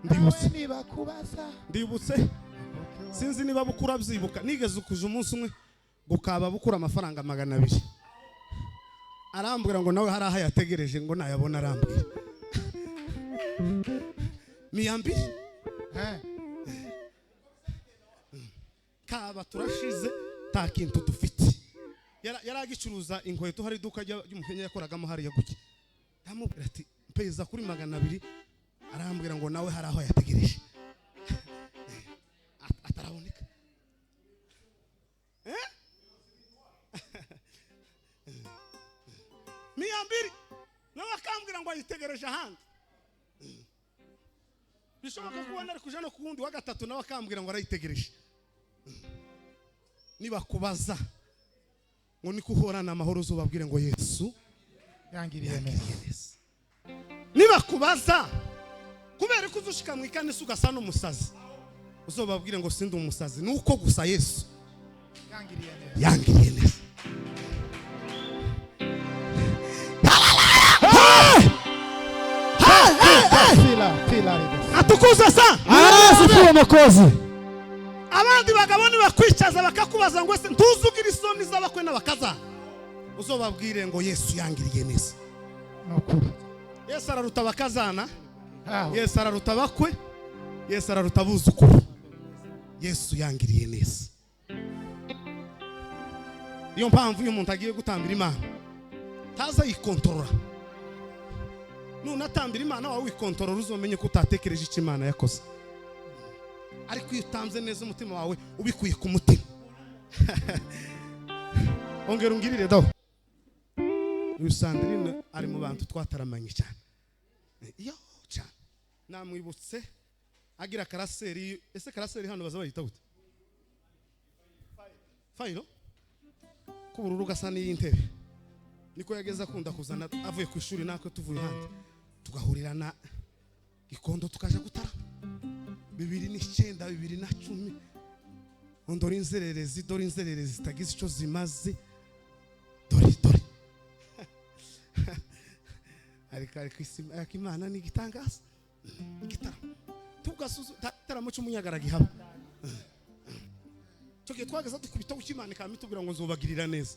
Ndibutse. Nibakubaza. Ndibutse, sinzi niba bukura byibuka, nigeze kuja umunsi umwe gukaba bukura amafaranga 200, arambwira ngo nawe hari aho yategereje, ngo nayabona arambwira. 200. Kaba turashize, nta kintu dufite. Yari agicuruza inkweto, hari iduka ry'umukenya yakoragamo hariya gutya. Ndamubwira ati: "Mpeza kuri 200." Arambwira ngo nawe hari aho yategereje, ataraboneka. Eh? 200, nawe akambwira ngo ayitegereje ahandi. Bishoboka kubona ari kuja no ku wundi wa gatatu, nawe akambwira ngo arayitegereje. Nibakubaza ngo niko uhorana amahoro, uzubabwire ngo Yesu yangiriye neza. Neza. Nibakubaza kubera ko uzushika mu ikanisa ugasa n'umusazi, uzobabwire ngo sindi umusazi, ni uko gusa Yesu yangiriye neza. Yangiriye neza. Fila fila ribes. Atukuze sa. Asifiwe Mwokozi. Abandi bagabo nibakwicaza bakakubaza ngo ese ntuzugira isoni z'abakwe n'abakazana, uzobabwire ngo Yesu yangiriye neza. Nukuri. Yesu araruta abakazana. Aho. Yesu araruta abakwe, Yesu araruta abuzukuru. Yesu yangiriye neza. Niyo mpamvu iyo umuntu agiye gutambira Imana taza yikontorora. Nunatambira Imana wawe wikontorora, uzomenye ko utatekereje icyo Imana yakoze. Ariko iyo utanze neza umutima wawe ubikuye ku mutima, ongera ungirire dawo. Uyu Sandrine ari mu bantu twataramanye cyane, iyo cyane namwibutse agira karaseri. Ese karaseri hano baza bayita gute? Fayiro k'ubururu gasa n'iy'intebe, niko yageze akunda kuzana avuye ku ishuri, natwe tuvuye ahandi tugahurira na Gikondo, tukaja gutara 2009, 2010. Dore inzererezi, dore inzererezi zitagize icyo zimaze, dore dore. Ariko ariko Imana ni igitangaza. Igitaramo tugasuzu, igitaramo cy'umunyagara gihaba. Icyo gihe twageze dukubita Imana ikaba itubwira ngo nzubagirira neza,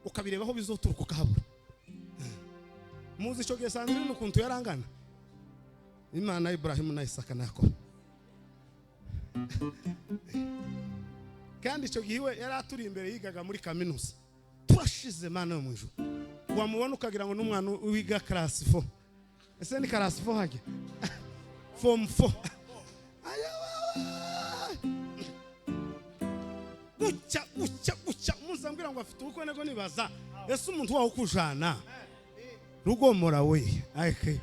ukabireba aho bizoturuka ukahabura. Muzi icyo gihe Sandrine ukuntu yarangana, Imana ya Ibrahimu na Isaka na Yakobo. Kandi icyo gihe iwe yari aturi imbere, yigaga muri kaminuza. Turashize, Mana yo mu ijuru. Wamubona ukagira ngo n'umwana wiga class 4. Ese ni class 4 hajya? Form 4. Gucya gucya gucya, umunsi ambwira ngo afite ubukwe, nego nibaza ese umuntu wawe ukujana rugomora we ake.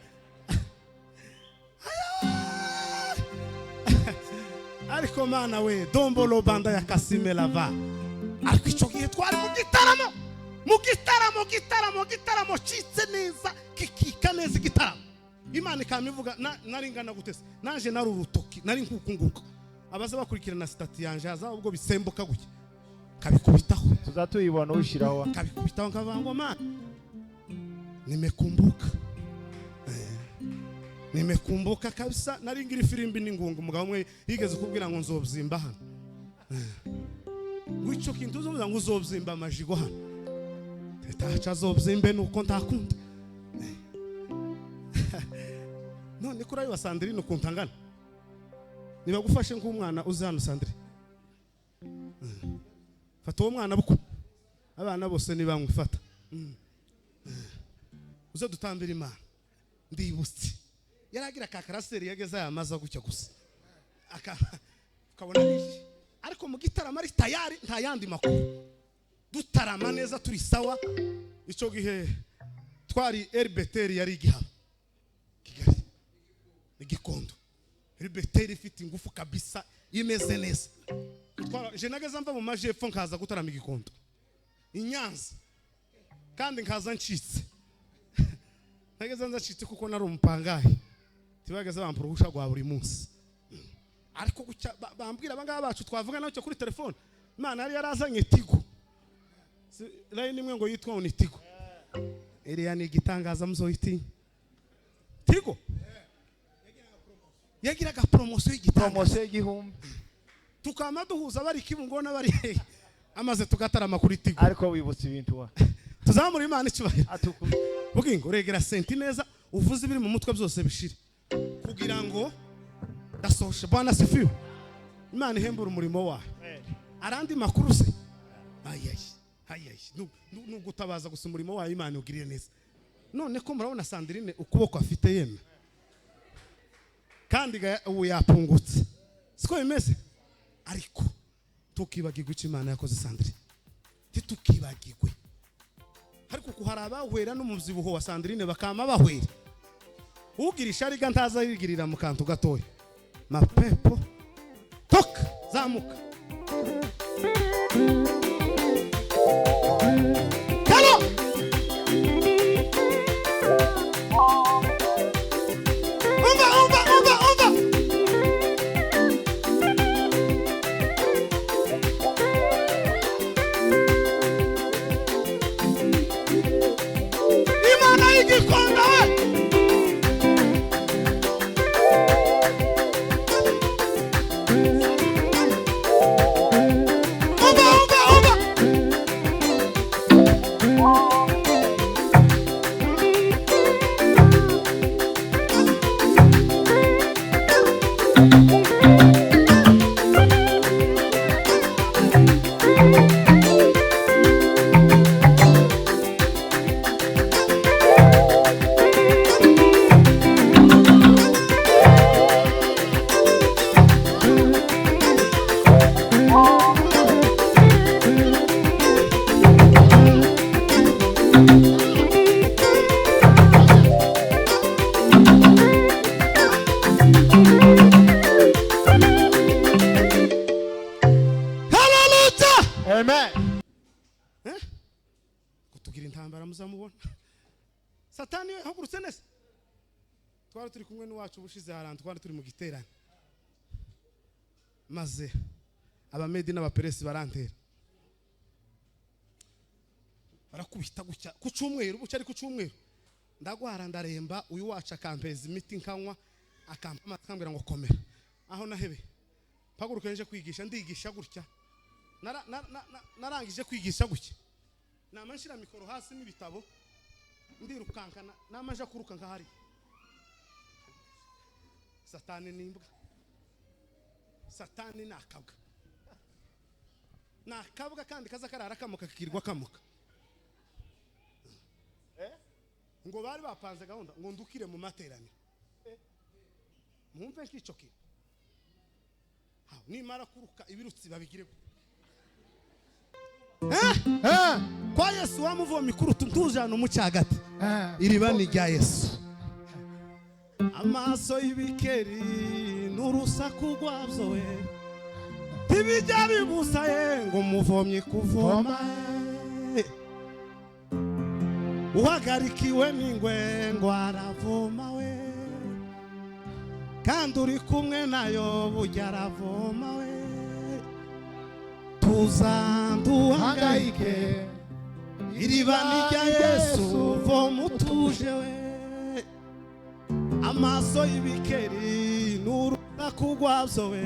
Ariko Mana we, dombolo banda ya kasime lava. Ariko icyo gihe twari mu gitaramo, mu gitaramo, gitaramo, gitaramo citse neza, kikika neza igitaramo. Imana ikaba ivuga. Nari ngana gute se? Naje nari urutoki, nari nkuku nguku. Abaza bakurikirana status yanje, haza ubwo bisembuka gutya kabikubitaho. Tuzatuyibona ushyiraho. Kabikubitaho, nkavuga ngo: "Mana, nimekumbuka." Nimekumbuka kabisa. Nari ngira ifirimbi n'ingungu. Umugabo umwe yigeze kubwira ngo nzobyimba hano. Ngo icyo kintu uzovuga ngo uzobyimba amajigo hano, taca azobyimbe, nuko ntakunda. None kuri ayo wa Sandrine ukuntu angana, nibagufashe nk'umwana uzi hano. Sandrine, fata uwo mwana buko, abana bose nibamufata uze dutambira Imana. Ndibutse yaragira ka karaseri, yageze yamaza gutya gusa, ukabona ari ariko mu gitaramo ari tayari, nta yandi makuru. Dutarama neza, turi sawa. Icyo gihe twari RBTR, yari igihaba Kigali igikondo, RBTR ifite ingufu kabisa, imeze neza. Je nageze mva mu majepfo nkaza gutarama igikondo i Nyanza, kandi nkaza ncitse. Nageze nza ncitse kuko nari umupangayi, tibageze bampa uruhusha rwa buri munsi. Ariko gucya bambwira abangaba bacu twavuga nacyo kuri telefone, Imana yari yarazanye Tigo. Line imwe ngo yitwa ngo ni Tigo. Iriya ni igitangaza, muzoyitinya Tigo. Yagiraga promotion y'igitanda. Promotion y'igihumbi. Tukama duhuza bari Kibungo n'abari hehe, amaze tugatarama kuri Tigo. Ariko wibutse ibintu wa. Tuzamura Imana icyubahiro. Atuku. Bugingo, regera senti neza, uvuze ibiri mu mutwe byose bishire kugira ngo ndasohoshe. Bwana sifiwe. Imana ihembura umurimo wayo. Arandi makuru se, ayayi ayayi, nugutabaza gusa umurimo wayo. Imana ugirire neza. None ko murabona Sandrine ukuboko afite, yeme kandi ubu yapungutse, siko bimeze? Ariko tukibagirwa icyo Imana yakoze. Sandrine, titukibagirwe. Ariko uku hari abahwera n'umubyibuho wa Sandrine, bakama bahwera. Ugira ishariga ntaza yigirira mu kantu gatoya. Mapepo toka, zamuka. Kalo! Umva, umva, umva, umva! Imana y'igikonda we! Umva, umva, umva! Haleluya! Amen. Kutugira intambara muzamubona. Satani we hagurutse neza. Twari turi kumwe n'iwacu ubushize, harantu twari turi mu giterane, maze Abamedi n'Abaperesi barantera, barakubita gutya ku cyumweru, bucya ari ku cyumweru. Ndagwara, ndaremba. Uyu wacu akampeza imiti nkanywa, akampa amazi, akambwira ngo komera. Aho nahebe mpaguruka nje kwigisha, ndigisha gutya. Narangije kwigisha gutya, nama nshira mikoro hasi n'ibitabo, ndirukankana, nama nja kuruka nkahari. Satani ni imbwa, Satani ni akabwa, ni akabwa kandi kaza karara kamuka, kakirwa kamuka. Ngo bari bapanze gahunda ngo ndukire mu materaniro. Mwumve nk'icyo kintu. Nimara kuruka ibirutsi babigire gute? Eh, Kwa Yesu wamuvoma ikurutu, ntujana umucagati. eh. Iriba ni rya Yesu. Amaso y'ibikeri n'urusaku rwabyo we ntibijya bibusa ye ngo umuvomyi kuvoma. Uhagarikiwe n'ingwe ngo aravoma we, kandi uri kumwe nayo burya aravoma we. Tuza nduhangayike, Hangayike. Iriba ni rya Yesu, voma utuje we. Amaso y'ibikeri n'urusaku rwabyo we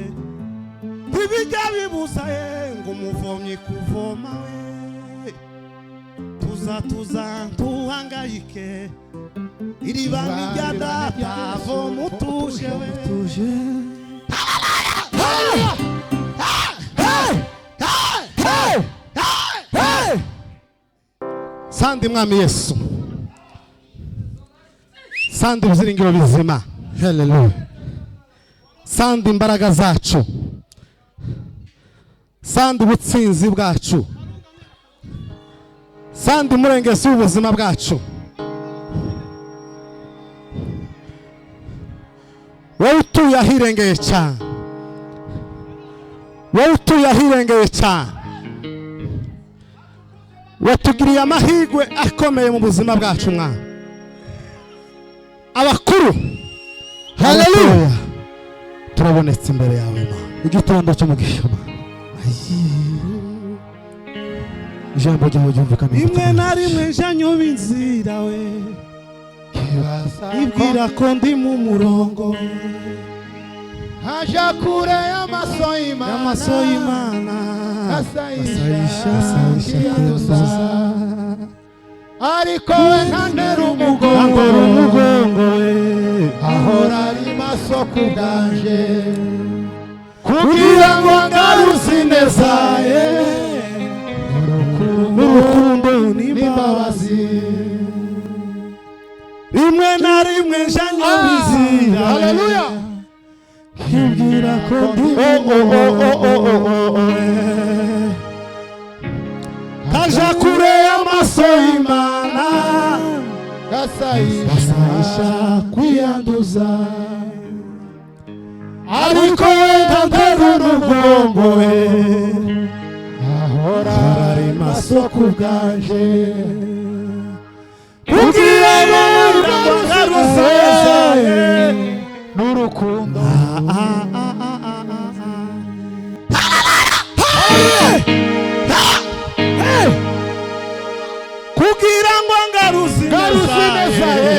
ntibijya bibuza ye ngo umuvomyi kuvoma we. Tuza, tuza, ntuhangayike, iriba ni rya data, voma utuje we. Tuje. Hey! Hey! Hey! Sandi Mwami Yesu, sandi ibyiringiro bizima. Haleluya. Sandi imbaraga zacu, sandi ubutsinzi bwacu, sandi umurengezi w'ubuzima bwacu. Wowe utuye ahirengeye cyane, wowe utuye ahirengeye cyane, watugiriye amahirwe akomeye mu buzima bwacu, mwana. Abakuru, Haleluya. turabonetse imbere yawe, Mana. Igitondo cy'umugisha, Mana. Ijambo ryawe ryumvikana mu Rimwe mutima. Na rimwe nja nyoba inzira we, Kibaza ibwira ko ndi mu murongo. Haja kure y'amaso y'Imana, y'amaso y'Imana, asayisha kiyanduza, ariko we ntantera umugongo, we ahora ari maso ku bwanje, kugira ngo ngaruze ineza ye, urukundo n'imbabazi. Rimwe na rimwe njanyabizira, haleluya, nkibwira ko ndi kaja kure y'amaso y'Imana, gasayisha kwiyanduza, ariko we ntantera umugongo, we ahora ari maso ku bwanje, kugira ngo ngaruze ineza ye n'urukundo. Kugira ngo ngaruze ineza ye,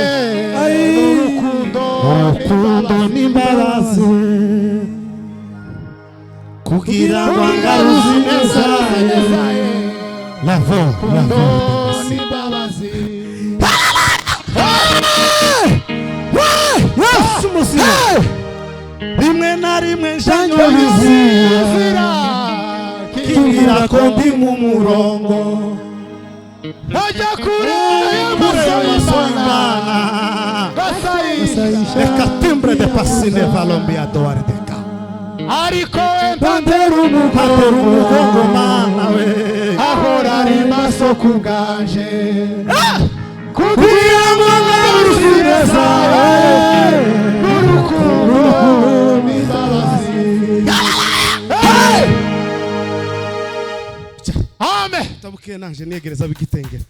n'urukundo n'imbabazi, kugira ngo ngaruze ineza ye, lavo lavo n'imbabazi. Yesu muzima, rimwe na rimwe njanyabizira, kibwira ko ndi mu murongo, ajya kure y'amaso y'Imana, gasayisha reka timbre de pasine valombia doardeka, ariko we ntantera umugongo, Mana we ahora ari maso ku bwanje, kugira ngo ngaruze ineza ye, n'urukundo n'imbabazi. Amen. Tabuke nanje negereza bigitengera.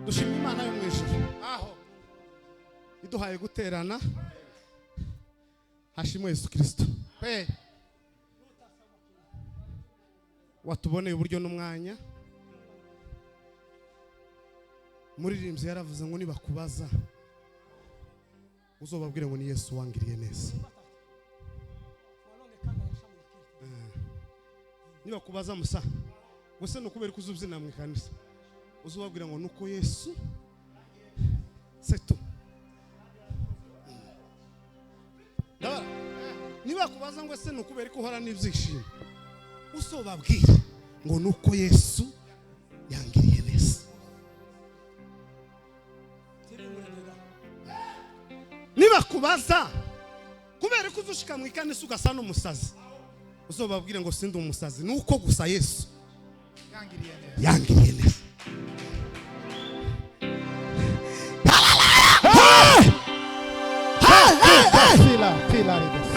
Dushima Imana yo mu ijuru Aho iduhaye guterana, hashimwe Yesu Kristo pe watuboneye uburyo n'umwanya. Muririmbyi yaravuze ngo nibakubaza uzobabwire ngo ni Yesu wangiriye neza. Nibakubaza musa gusa nukubera ko uzubyina mu ikanisa, uzobabwira ngo nuko Yesu seto. Nibakubaza ngo ese nukubera ko uhora n'ibyishimo, uzobabwira ngo nuko Yesu yangiriye neza. Nibakubaza kubera ko uzushika mu ikanisa ugasa n'umusazi, uzobabwire ngo sindi umusazi, nuko gusa Yesu yangiriye neza, yangiriye neza.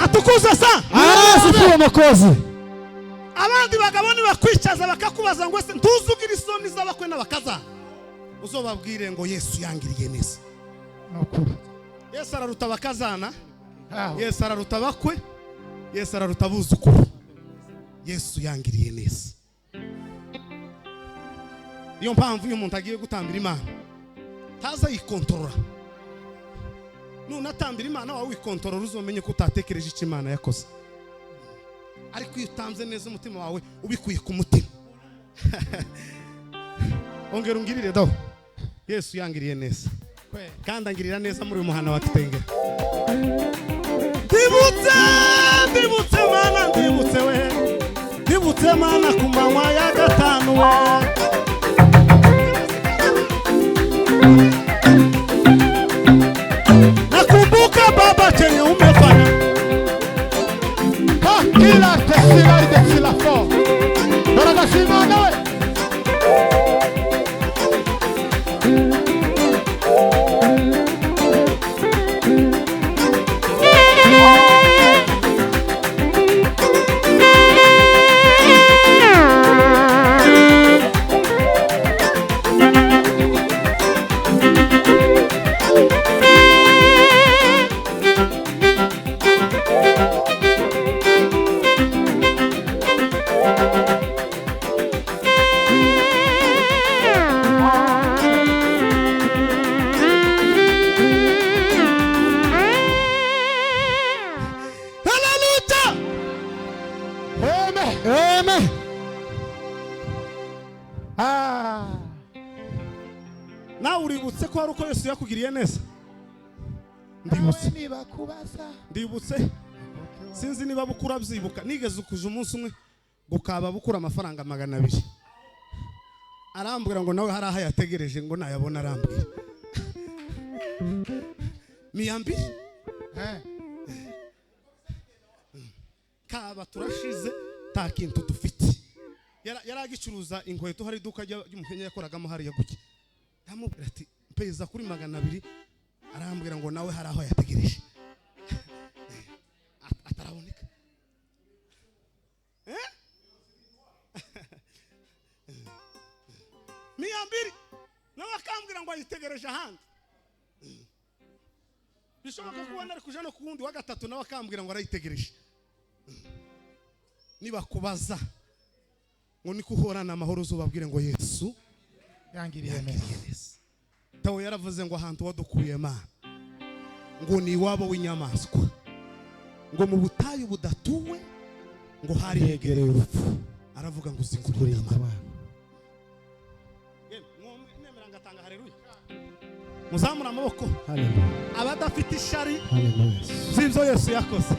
Atukuze sa asifiwe Mwokozi. Abandi bagabo nibakwicaza bakakubaza ngo ese ntuzugira isoni z'abakwe n'abakaza, uzobabwire ngo Yesu yangiriye neza. Nukuri Yesu araruta abakazana, Yesu araruta abakwe, Yesu araruta abuzukuru. Yesu yangiriye neza. Niyo mpamvu iyo umuntu agiye gutambira Imana taza yikontorora, Nunatambira Imana wawe wikontorora, uzomenye ko utatekereje icyo Imana yakoze. Ariko iyo utanze neza umutima wawe ubikuye ku mutima. Ongera ungirire dawo. Yesu yangiriye neza kandi angirira neza muri uyu muhana wa Kitengera. Ndibutse, ndibutse Mana, ndibutse we, ndibutse Mana ku manywa ya gatanu we. Nakumbuka Baba chenye umefanya. Kila tesila tesila fo. Baragashima nawe. Hallelujah! Amen. Amen. Ah. Nawe uributse ko hari uko Yesu yakugiriye neza? Nawe Ndibutse, niba kubaza. ndibutse. Sinzi niba bukura byibuka, nigeze kuja umunsi umwe gukaba bukura amafaranga 200. Arambwira ngo nawe hari aho yategereje ngo nayabona, arambwira 200. Eh. Kaba turashize, nta kintu dufite. Yari agicuruza inkweto, hari iduka ry'umukenya yakoragamo hariya guke. Ndamubwira ati mpeza kuri 200, arambwira ngo nawe hari aho yategereje ataraboneka. Eh? 200 nawe akambwira ngo ayitegereje ahandi. Bishoboka kubona ari kuja no ku wundi wa gatatu, nawe akambwira ngo arayitegereje. Nibakubaza ngo niko uhorana amahoro, uzubabwire ngo Yesu Yangiriye neza. Tawo yaravuze ngo ahantu wadukuye Mana ngo ni iwabo w'inyamaswa, ngo mu butayu budatuwe, ngo hari Hegereye urupfu. Aravuga ngo uzikurinda Kurinda Mana. Mana. Nemera ngatanga haleluya. Muzamura amaboko Hallelujah. abadafite ishari Hallelujah. z'ibyo Yesu yakoze.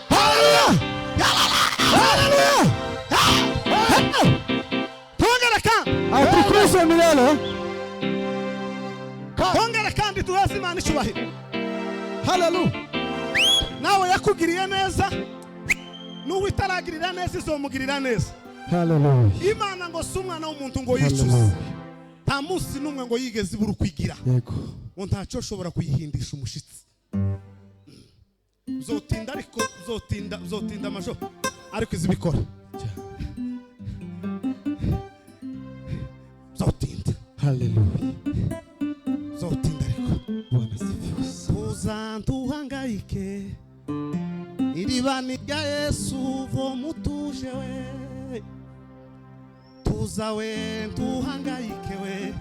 Hallelujah. Hallelujah. Tongera kandi, Atukuzwe milele. tongera kandi, tuhaze Imana icyubahiro. Hallelujah. Nawe yakugiriye neza, n'uwo itaragirira neza izomugirira neza. Hallelujah. Imana ngo si umwana w'umuntu ngo yicuze, Hallelujah. nta munsi n'umwe ngo yigeze ibura ukwigira, Yego. ngo ntacyo ushobora kuyihindisha umushitsi. Uzotinda ariko uzotinda, uzotinda amajoro ariko izibikora. Uzotinda, Hallelujah. uzotinda ariko. Bwana asifiwe. Tuza ntuhangayike, iriba ni rya Yesu, voma utuje we. Tuza we ntuhangayike we,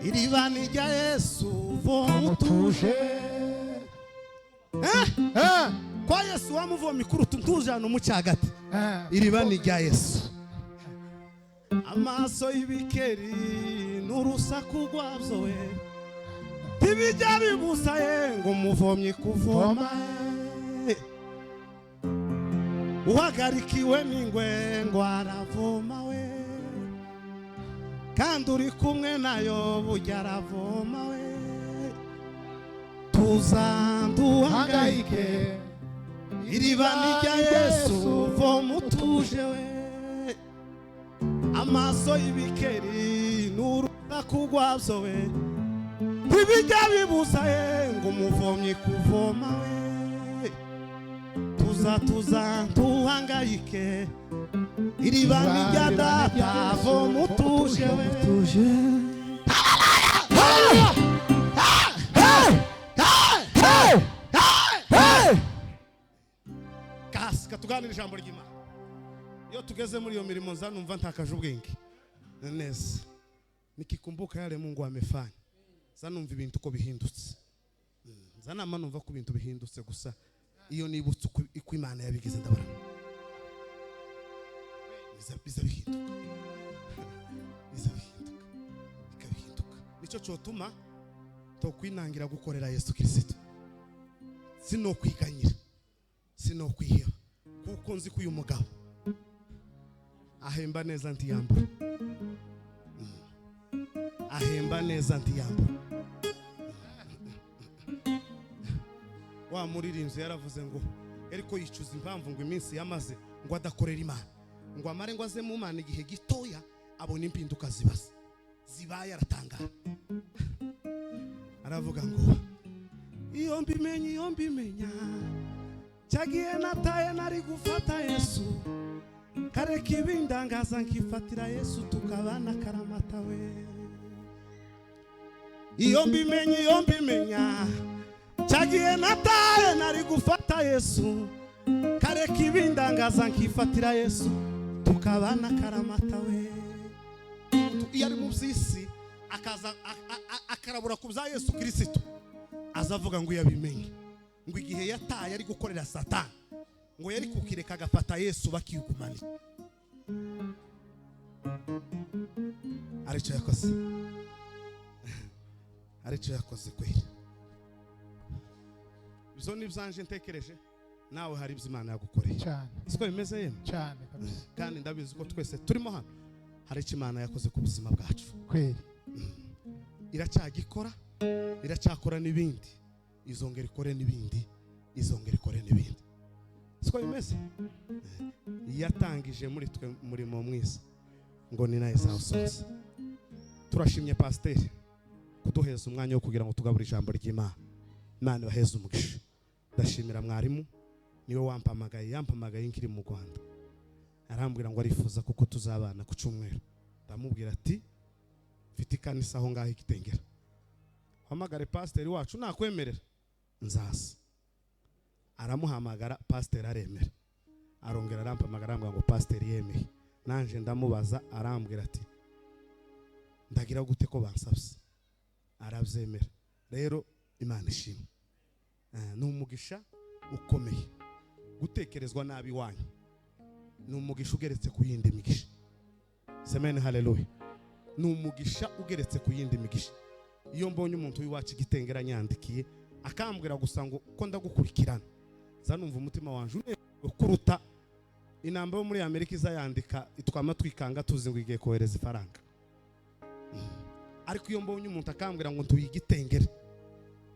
iriba ni rya Yesu, voma utuje. Mutuje. Eh? Eh. Kwa Yesu wamuvoma ikurutu ntujana umuce hagati. Eh. Iriba ni rya Yesu. Amaso y'ibikeri n'urusaku rwabyo we ntibijya bibuza ye ngo umuvomyi kuvoma. Uhagarikiwe n'ingwe ngo aravoma we, kandi uri kumwe nayo burya aravoma we. Tuza ntuhangayike, Hangayike. iriba ni rya Yesu, voma utuje we. Amaso y'ibikeri n'urusaku rwabyo we ntibijya bibuza ye ngo umuvomyi kuvoma we. Tuza, tuza ntuhangayike, iriba ni rya data, voma utuje we. Tuje. Hallelujah. Hey! Hey! Hey! Kasi katuganira ijambo ry'Imana. Iyo tugeze muri iyo mirimo nza numva ntakaje ubwenge neza, nikikumbuka yale Mungu amefanya. Za numva ibintu uko bihindutse. Za nama numva ko ibintu bihindutse gusa iyo nibutse uko Imana yabigize, ndabara biza bihinduka, biza bihinduka, bikabihinduka. Nicyo cyotuma tokwinangira gukorera Yesu Kirisito. Sinokwiganyira, sinokwiheba, kuko nzi ko uyu mugabo ahemba neza ntiyambura. Ahemba neza ntiyambura. Wa muririmbyi yaravuze ngo ariko yicuza impamvu ngo iminsi yamaze ngo adakorera Imana, ngo amare ngo aze mu Mana igihe gitoya abona impinduka zibaza zibaye, aratangara aravuga ngo iyo mbimenya, iyo mbimenya cyagiye nataye nari gufata Yesu, kareka ibindangaza nkifatira Yesu tukabana karamata we. Iyo mbimenya, iyo mbimenya cyagiye nataye nari gufata Yesu, kareka ibindangaza nkifatira Yesu tukabana karamata we. Iyo ari mu by'isi akaza akarabura ku bya Yesu Kirisito, azavuga ngo yabimenye ngo igihe yataye ari gukorera Satani, ngo yari kukireka agafata Yesu bakigumanira. Aricyo yakoze, aricyo yakoze kweli. Ibyo ni ibyanje ntekereje, nawe hari ibyo Imana yagukoreye cyane. Siko bimeze yemwe? Cyane kabisa. Kandi ndabizi ko twese turimo hano hari icyo Imana yakoze ku buzima bwacu kweli. Iracyagikora, iracyakora n'ibindi, izongera ikore n'ibindi, izongera ikore n'ibindi. Siko bimeze? Yatangije muri twe umurimo mwiza ngo ni nayo izawusoza. Turashimye pasiteri kuduheza umwanya wo kugira ngo tugabure ijambo ry'Imana. Imana ibaheze umugisha. Ndashimira mwarimu, niwe wampamagaye, yampamagaye nkiri mu Rwanda, arambwira ngo arifuza kuko tuzabana ku cyumweru. Ndamubwira ati mfite ikanisa aho ngaho igitengera, hamagare pasiteri wacu nakwemerera nzaza. Aramuhamagara, pasiteri aremera, arongera arampamagara arambwira ngo pasiteri yemeye. Nanje ndamubaza, arambwira ati ndagira gute ko bansabye, arabyemera. Rero Imana ishimwe. Ni umugisha ukomeye gutekerezwa nabi wanyu, ni umugisha ugeretse ku yindi migisha. Semeni haleluya. Ni umugisha ugeretse ku yindi migisha. Iyo mbonye umuntu w'iwacu igitengera nyandikiye akambwira gusa ngo ko ndagukurikirana, za numva umutima wanje unezerewe kuruta inamba yo muri Amerika izayandika itwama twikanga tuzi ngo igiye kohereza ifaranga. Ariko iyo mbonye umuntu akambwira ngo ntuye igitengere,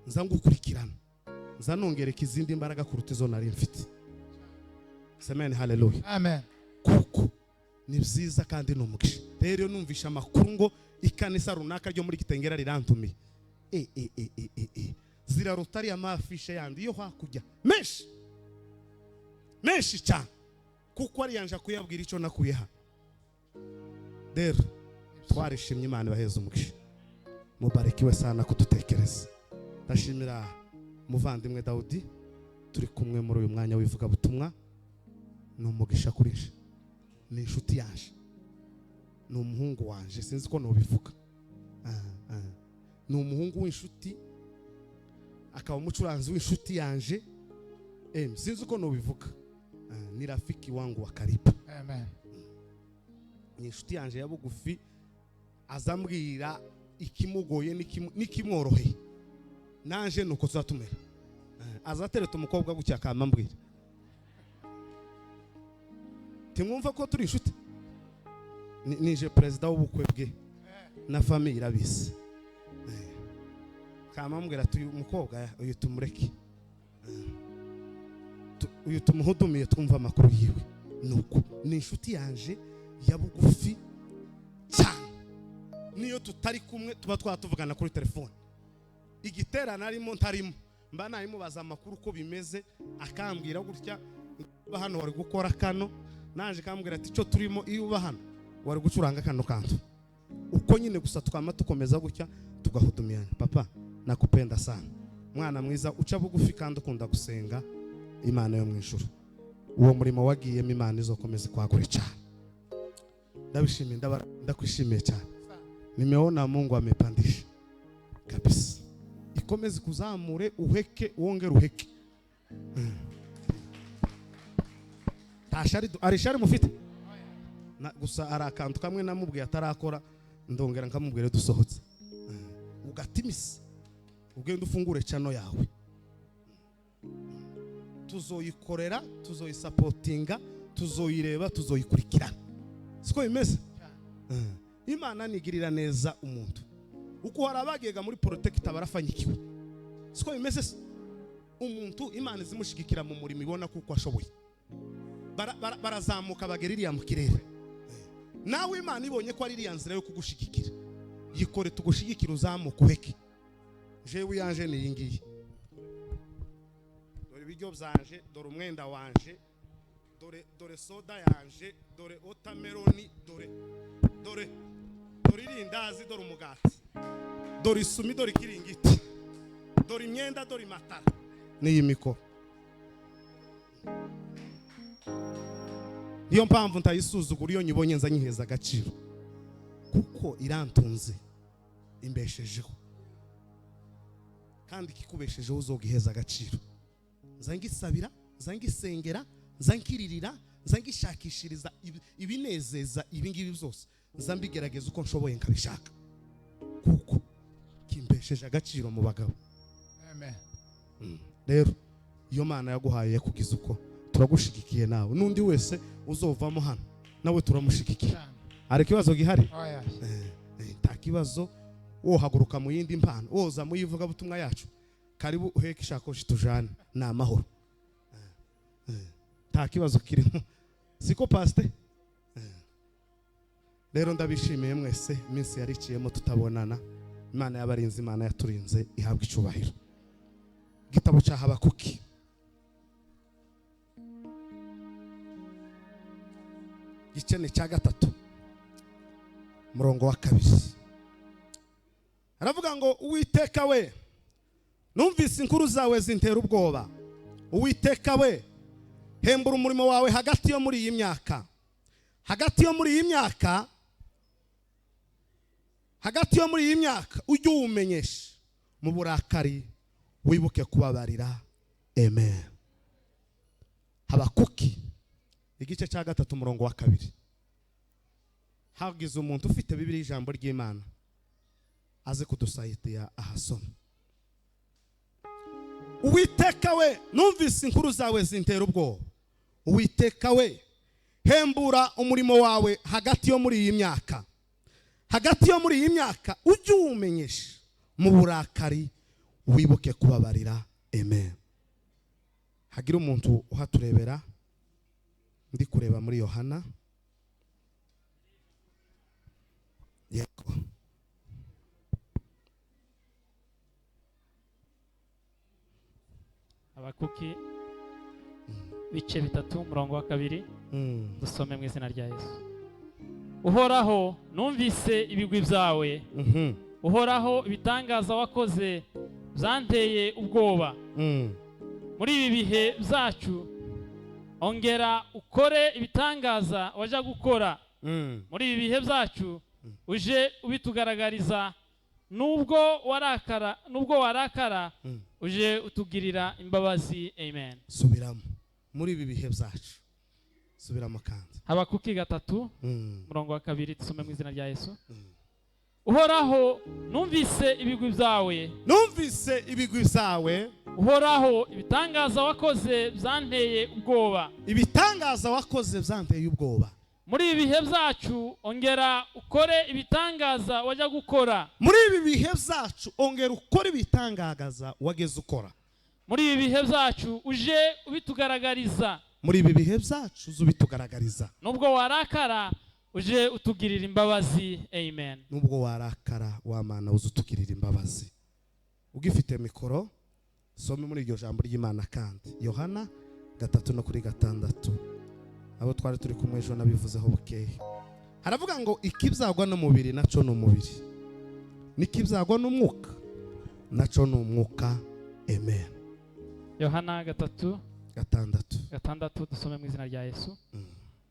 nza ngukurikirana, nza nongereka izindi mbaraga kuruta izo nari mfite. Amen, haleluya. Amen. Kuko ni byiza kandi ni umugisha. Rero numvisha amakuru ngo ikanisa runaka ryo muri Gitengera rirantumiye, ziraruta ariya mafishe yandi yo hakurya menshi menshi cyane, kuko ariyanja kuyabwira icyo nakuye hano. Rero twarishimye, Imana ibaheze umugisha. Mubarikiwe sana kudutekereza. Ndashimira muvandimwe Daudi turi kumwe muri uyu mwanya w'ivugabutumwa. Ni umugisha kuri nje, ni inshuti yanje, ni umuhungu wanje, sinzi ko nubivuga. Ni umuhungu w'inshuti, akaba umucuranzi w'inshuti yanje, sinzi ko nubivuga. Ni rafiki wangu wa karibu. Amen. Ni inshuti yanje ya bugufi, azambwira ikimugoye n'ikimworoheye. Nanje nuko tuzatumera. Azatereta umukobwa gutya akamambwira. Timwumva ko turi inshuti? Nije perezida w'ubukwe bwe na famille irabisi. Kamambwira ati uyu mukobwa uyu tumureke, uyu tumuhudumiye twumva amakuru yiwe. Nuko ni inshuti yanje ya bugufi cyane. Niyo tutari kumwe tuba twatuvugana kuri telefone. Igiterane arimo ntarimo, mba nayimubaza amakuru uko bimeze, akambwira gutya uba hano wari gukora kano, naje kambwira ati cyo turimo iyo uba hano wari gucuranga kano kantu. Uko nyine gusa twama tukomeza gutya tugahudumiana. Papa nakupenda sana, mwana mwiza uca bugufi kandi ukunda gusenga Imana yo mu ijuru. Uwo murimo wagiyemo Imana izokomeza kwagura cyane. Ndabishimiye, ndakwishimiye cyane. Nimeona Mungu amepandisha kabisa. Ikomeze kuzamure, uheke, wongere uheke. Ntashari arishari mufite. Gusa ari akantu kamwe namubwiye atarakora, ndongera nkamubwira dusohotse. Ugatimisa ugenda ufungure channel yawe, tuzoyikorera, tuzoyisapotinga, tuzoyireba, tuzoyikurikirana. Siko bimeze? Imana nigirira neza umuntu. Uko hari abagega muri protector barafanyikiwe. Siko bimeze se? Umuntu Imana izimushigikira mu murimo ibona kuko ashoboye. Barazamuka bagera iriya mu kirere. Nawe Imana ibonye ko ari iriya nzira yo kugushigikira, yikore tugushigikira, uzamuka uheke. Jewe yanje ni iyi ngiyi, dore ibiryo byanje, dore umwenda wanje, dore soda yanje, dore watermelon, dore dore dore irindazi, dore umugati, dore isumi, dore ikiringiti, dore imyenda, dore imatara n'iyi mikoro. Niyo mpamvu ntayisuzugura, iyo nyibonye nza nyiheza agaciro, kuko irantunze, imbeshejeho. Kandi ikikubeshejeho uzogiheza agaciro. Nza ngisabira, nza ngisengera, nza nkiririra, nza ngishakishiriza ibinezeza ibi ngibi byose, nza mbigerageza uko nshoboye nkabishaka, kuko kimbesheje agaciro mu bagabo. Amen. Rero iyo Mana yaguhaye yakugize uko, turagushigikiye nawe, n'undi wese uzovamo hano nawe turamushigikiye. Hari ikibazo gihari? Oya. Nta kibazo. Wohaguruka mu yindi mpano, woza mu yivugabutumwa yacu, karibu uheke ishakoshi tujane, ni amahoro. Nta kibazo kirimo, siko pasite? Rero ndabishimiye mwese, iminsi yariciyemo tutabonana. Imana yabarinze, Imana yaturinze, ihabwa icubahiro. Igitabo cya Habakuki gice cya 3 murongo wa 2, aravuga ngo Uwiteka we, numvise inkuru zawe zintera ubwoba. Uwiteka we, hembura umurimo wawe hagati yo muri iyi myaka, hagati yo muri iyi myaka, hagati yo muri iyi myaka, ujye uwumenyesha mu burakari, wibuke kubabarira. Amen. Habakuki igice cya 3 murongo wa 2. Hagize umuntu ufite Bibiliya ijambo ry'Imana aze kudusaidia ahasoma. Uwiteka we, numvise inkuru zawe zintera ubwoba. Uwiteka we, hembura umurimo wawe hagati yo muri iyi myaka, hagati yo muri iyi myaka, ujye uwumenyesha mu burakari, wibuke kubabarira. Amen. Hagira umuntu uhaturebera, ndi kureba muri Yohana. Yego. Habakuki bice 3 umurongo wa 2, dusome mu izina rya Yesu. Uhoraho, numvise ibigwi byawe. Uhoraho, ibitangaza wakoze byanteye ubwoba. Muri ibi bihe byacu ongera ukore ibitangaza waja gukora. Muri ibi bihe byacu uje ubitugaragariza, nubwo warakara uje utugirira imbabazi. Amen. Subiramo muri ibi bihe byacu, subiramo kandi. Habakuki 3 murongo wa 2, dusome mu izina rya Yesu. Uhoraho, numvise ibigwi byawe, numvise ibigwi byawe. Uhoraho, ibitangaza wakoze byanteye ubwoba. Ibitangaza wakoze byanteye ubwoba. Muri ibi bihe byacu ongera ukore ibitangaza wajya gukora. Muri ibi bihe byacu ongera ukore ibitangaza wageze ukora. Muri ibi bihe byacu uje ubitugaragariza. Muri ibi bihe byacu uze ubitugaragariza. Nubwo warakara uje utugirira imbabazi. Amen. Nubwo warakara wa Mana uze utugirira imbabazi. Ugifite mikoro some muri iryo jambo ry'Imana kandi. Yohana 3:6. Abo twari turi kumwe ejo nabivuzeho bukeye. Haravuga ngo ikibyagwa n'umubiri naco ni umubiri, n'ikibyagwa n'umwuka naco ni umwuka. Amen. Yohana 3:6, dusome mu izina rya Yesu.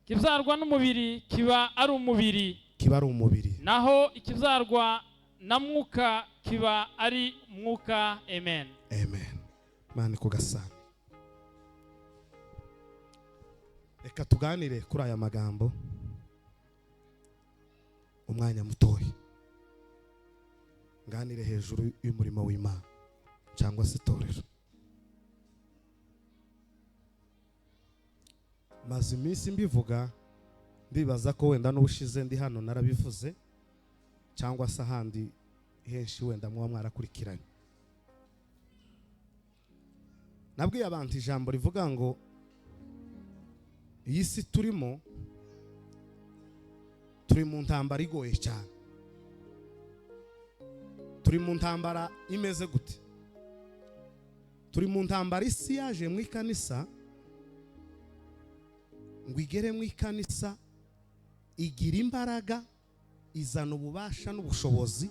Ikibyarwa n'umubiri kiba ari umubiri, kiba ari umubiri, naho ikibyarwa na mwuka kiba ari Mwuka. Amen. Amen. Mani kugasana. Reka tuganire kuri aya magambo umwanya mutoya. Nganire hejuru y'umurimo w'Imana cyangwa se itorero. Maze iminsi mbivuga, ndibaza ko wenda n'ubushize ndi hano narabivuze cyangwa se ahandi henshi wenda muba mwarakurikiranye. Nabwiye abantu ijambo rivuga ngo iyi si turimo, turi mu ntambara igoye cyane. Turi mu ntambara imeze gute? Turi mu ntambara isi yaje mu ikanisa ngo igere mu ikanisa igira imbaraga, izana ububasha n'ubushobozi,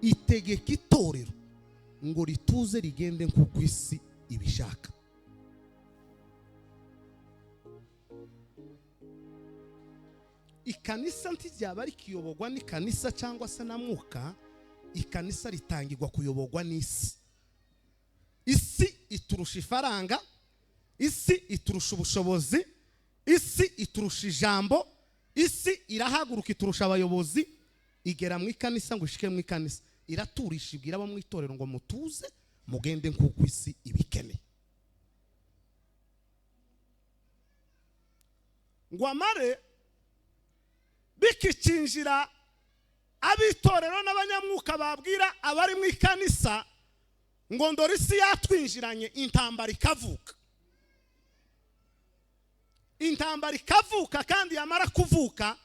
itegeka itorero ngo rituze rigende nk'uko isi ibishaka. Ikanisa ntiryaba rikiyobogwa n'ikanisa cyangwa se na Mwuka, ikanisa ritangirwa kuyobogwa n'isi. Isi iturusha ifaranga, isi iturusha ubushobozi, isi iturusha ijambo, isi irahaguruka iturusha abayobozi, igera mu ikanisa ngo ishike mu ikanisa, iraturisha ibwira abo mu itorero ngo mutuze mugende nk'uko isi ibikeneye. Ngo amare bikicinjira abitorero n'abanyamwuka babwira abari mu ikanisa ngo ndore isi yatwinjiranye, intambara ikavuka. Intambara ikavuka, kandi yamara kuvuka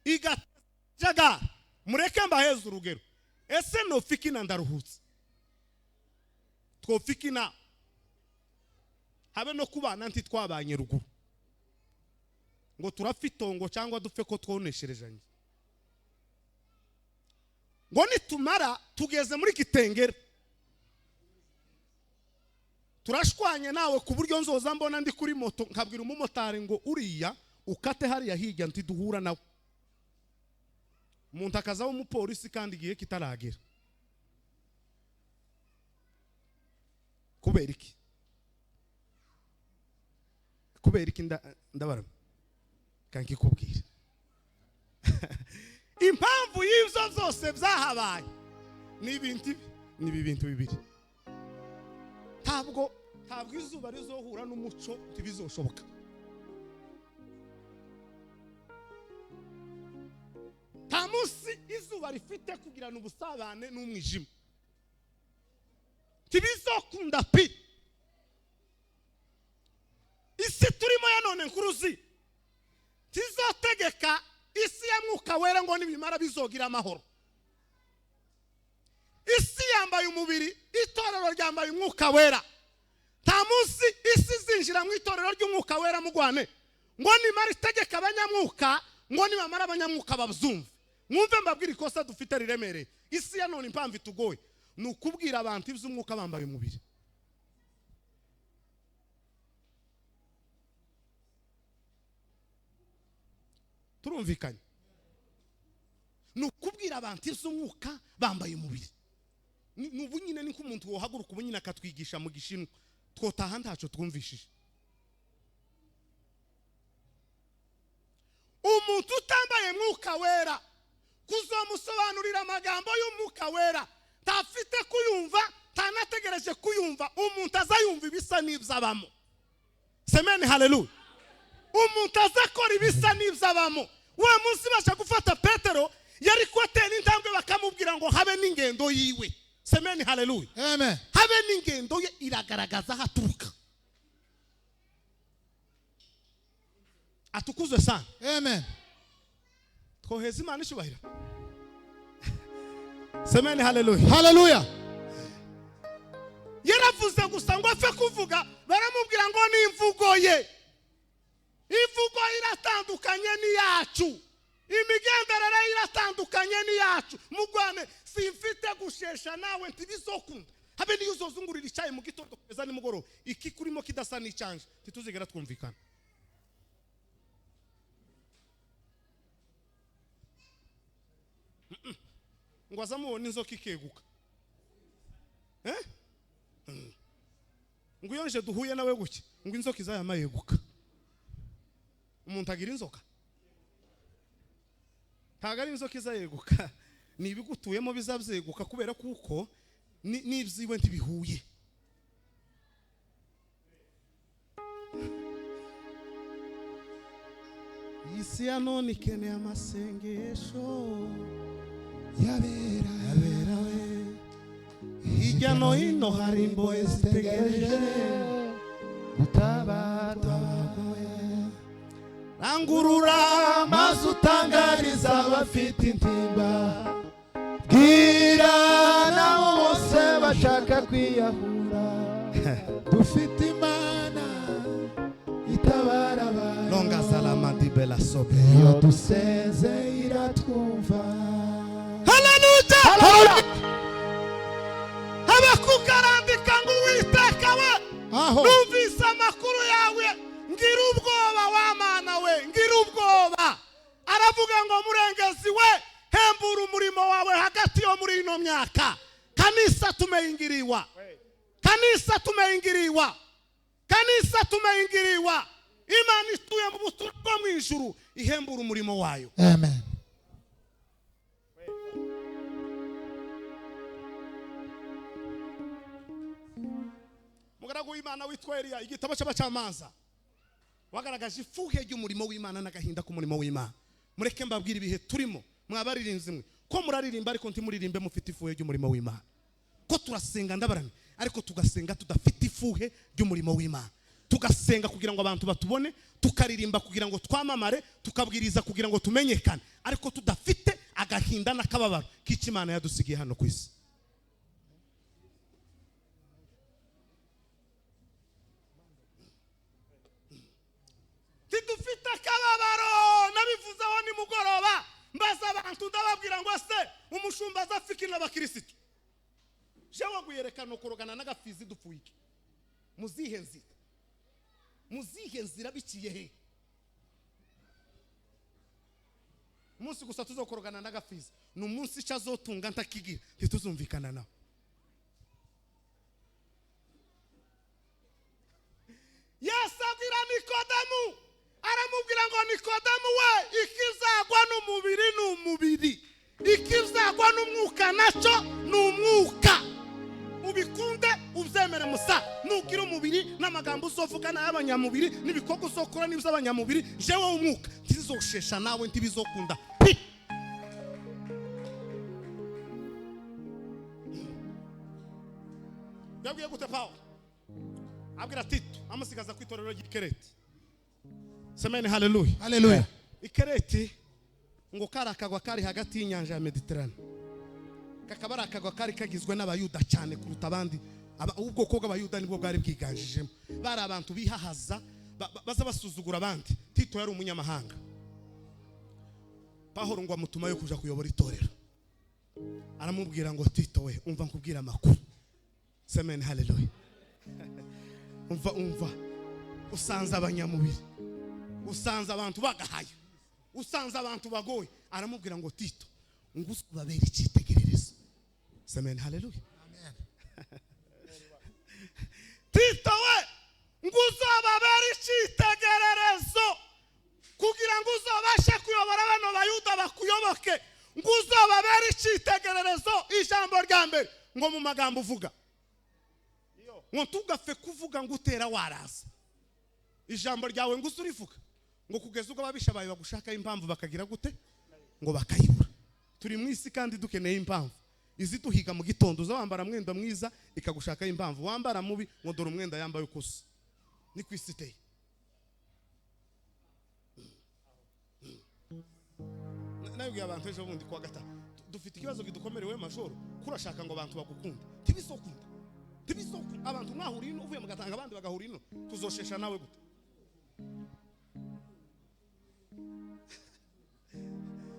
igajaga. Mureke mbaheze urugero. Ese nofikina ndaruhutse, twofikina habe no kubana ntitwabanye ruguru ngo turafitongo cyangwa dupfe ko twonesherejanye, ngo nitumara tugeze muri Kitengera turashwanye nawe ku buryo nzoza mbona ndi kuri moto nkabwira umumotari ngo uriya ukate hariya hirya ntiduhura nawe. Umuntu akaza w'umupolisi kandi igihe kitaragera. Kubera iki? Kubera iki? Ndabara kankikubwira. Impamvu y'ibyo byose byahabaye ni ibintu ni ibintu bibiri. Ntabwo izuba rizohura n'umuco, ntibizoshoboka. Nta munsi izuba rifite kugirana ubusabane n'umwijima, ntibizokunda pi. Isi turimo ya none nkuruzi tizotegeka isi ya Mwuka Wera ngo nibimara bizogira amahoro. Isi yambaye umubiri, itorero ryambaye Umwuka Wera. Nta munsi isi zinjira mu itorero ry'Umwuka Wera mugwane ngo nimara itegeka abanyamwuka, ngo nibamara abanyamwuka babyumve. Mwumve mbabwira ikosa dufite riremereye. Isi ya none impamvu itugoye ni ukubwira abantu iby'umwuka bambaye umubiri. Turumvikanye? Ni ukubwira abantu iby'umwuka bambaye umubiri. Nubu nyine ni nk'umuntu wohaguruka ubu nyine akatwigisha mu Gishinwa, twotaha ntacyo twumvishije. Umuntu utambaye Mwuka Wera kuzomusobanurira amagambo y'Umwuka Wera ntafite kuyumva, ntanategereje kuyumva. Umuntu azayumva ibisa n'iby'abamo. Semeni haleluya. Umuntu azakora ibisa n'iby'abamo. Wa munsi baje gufata Petero yari kwatera intambwe bakamubwira ngo habe n'ingendo yiwe. Semeni haleluya. Amen. Habe n'ingendo ye iragaragaza haturuka. Atukuzwe sana. Amen. Twoheza Imana icyubahiro. Semeni haleluya. Haleluya. Yaravuze gusa ngo apfe kuvuga, baramubwira ngo ni imvugo ye. Imvugo iratandukanye n'iyacu, imigenderere iratandukanye n'iyacu. Mugwane simfite gushesha nawe ntibizokunda. Habe niyo uzozungurira icyayi mu gitondo kugeza nimugoroba, iki kurimo kidasa n'icyanje, ntituzigera twumvikana. Ngo azamubona inzoka ikeguka. Eh? Ngo iyo nje duhuye nawe guke ngo inzoka izayamayeguka. Umuntu agira inzoka? Ntabwo ari inzoka izayeguka, ni ibigutuyemo bizabyeguka kubera kuko n'ibyiwe ntibihuye. Isi ya none ikeneye amasengesho yabera yabera we. Hirya no hino hari imbohe zitegereje gutabarwa. Rangurura maze utangariza abafite intimba, bwira nabo bose bashaka kwiyahura, dufite Imana itabara abantu. Longa salama di bella sobe. Iyo dusenze iratwumva. Haleluya! Habakuka arandika ngo Uwiteka we, Aho. numvise amakuru yawe ngira ubwoba wa Mana we, ngira ubwoba. Aravuga ngo murengezi we, hembura umurimo wawe hagati yo muri ino myaka. Kanisa tumeingiriwa, kanisa tumeingiriwa, kanisa tumeingiriwa. Imana ituye mu buturo bwo mu ijuru ihembura umurimo wayo. Amen. Mugaragu w'Imana witwa Eliya, igitabo cy'abacamanza, wagaragaje ifuhe ry'umurimo w'Imana n'agahinda k'umurimo w'Imana. Mureke mbabwire ibihe turimo, mwabaririmbyi mwe ko muraririmba ariko ntimuririmbe mufite ifuhe ry'umurimo w'Imana. Ko turasenga ndabarame ariko tugasenga tudafite ifuhe ry'umurimo w'Imana. Tugasenga kugira ngo abantu batubone, tukaririmba kugira ngo twamamare, tukabwiriza kugira ngo tumenyekane, ariko tudafite agahinda n'akababaro k'icyo Imana yadusigiye hano ku isi. Tidufite akababaro. Nabivuzeho nimugoroba, mbaza abantu ndababwira ngo se umushumba azafikira n'abakirisitu jewe guyerekana ukorogana n'agafizi dupfuye iki? Muzihe nzira, muzihe nzira biciye he? Umunsi gusa tuzokorogana n'agafizi ni umunsi icyo azotunga ntakigira, ntituzumvikana nawe. Yesu abwira Nikodemu, aramubwira ngo Nikodemu we, ikizagwa n'umubiri ni umubiri, ikizagwa n'umwuka nacyo ni umwuka. Ubikunde ubyemere musa, nugira umubiri n'amagambo uzovuga n'ay'abanyamubiri n'ibikorwa uzokora n'iby'abanyamubiri, jewe w'umwuka ntizoshesha nawe ntibizokunda. Pi! Yabwiye gute Pawulo? Abwira Tito amusigaza ku itorero ry'ikereti. Semeni haleluya. Haleluya. Ikereti ngo kari akagwa kari hagati y'inyanja ya Mediterane. Kakaba ari akagwa kari kagizwe n'abayuda cyane kuruta abandi. Ubwoko bw'abayuda nibwo bwari bwiganjijemo. Bari abantu bihahaza, baza basuzugura abandi. Tito yari umunyamahanga. Pawulo ngo amutuma yo kuja kuyobora itorero. Aramubwira ngo Tito we, umva nkubwira amakuru. Semeni haleluya. Umva umva, usanze abanyamubiri, usanze abantu bagahaye, usanze abantu bagoye. Aramubwira ngo Tito ngo uzababere icyitegererezo. Amen, haleluya. Amen. Tito we, ngo uzababere icyitegererezo kugira ngo uzabashe kuyobora bano bayuda bakuyoboke, ngo uzababere icyitegererezo. Ijambo rya mbere ngo mu magambo uvuga, ngo tugafe kuvuga ngo utera waraza. Ijambo ryawe ngo uzurivuga ngo kugeza ubwo ababisha bawe bagushaka impamvu bakagira gute ngo bakayibura. Turi mu isi kandi dukeneye impamvu. Izituhiga mu gitondo uza wambara mwenda mwiza ikagushaka impamvu, wambara mubi ngo dore umwenda yambaye ukusa. Ni ku isi iteye. Nabibwiye abantu ejo bundi kuwa gatanu, dufite ikibazo kidukomerewe majoro, kurashaka ngo abantu bagukunde. Ntibizokunda. Ntibizokunda. Abantu mwahuriye ino uvuye mugatanga abandi bagahura ino, tuzoshesha nawe gute?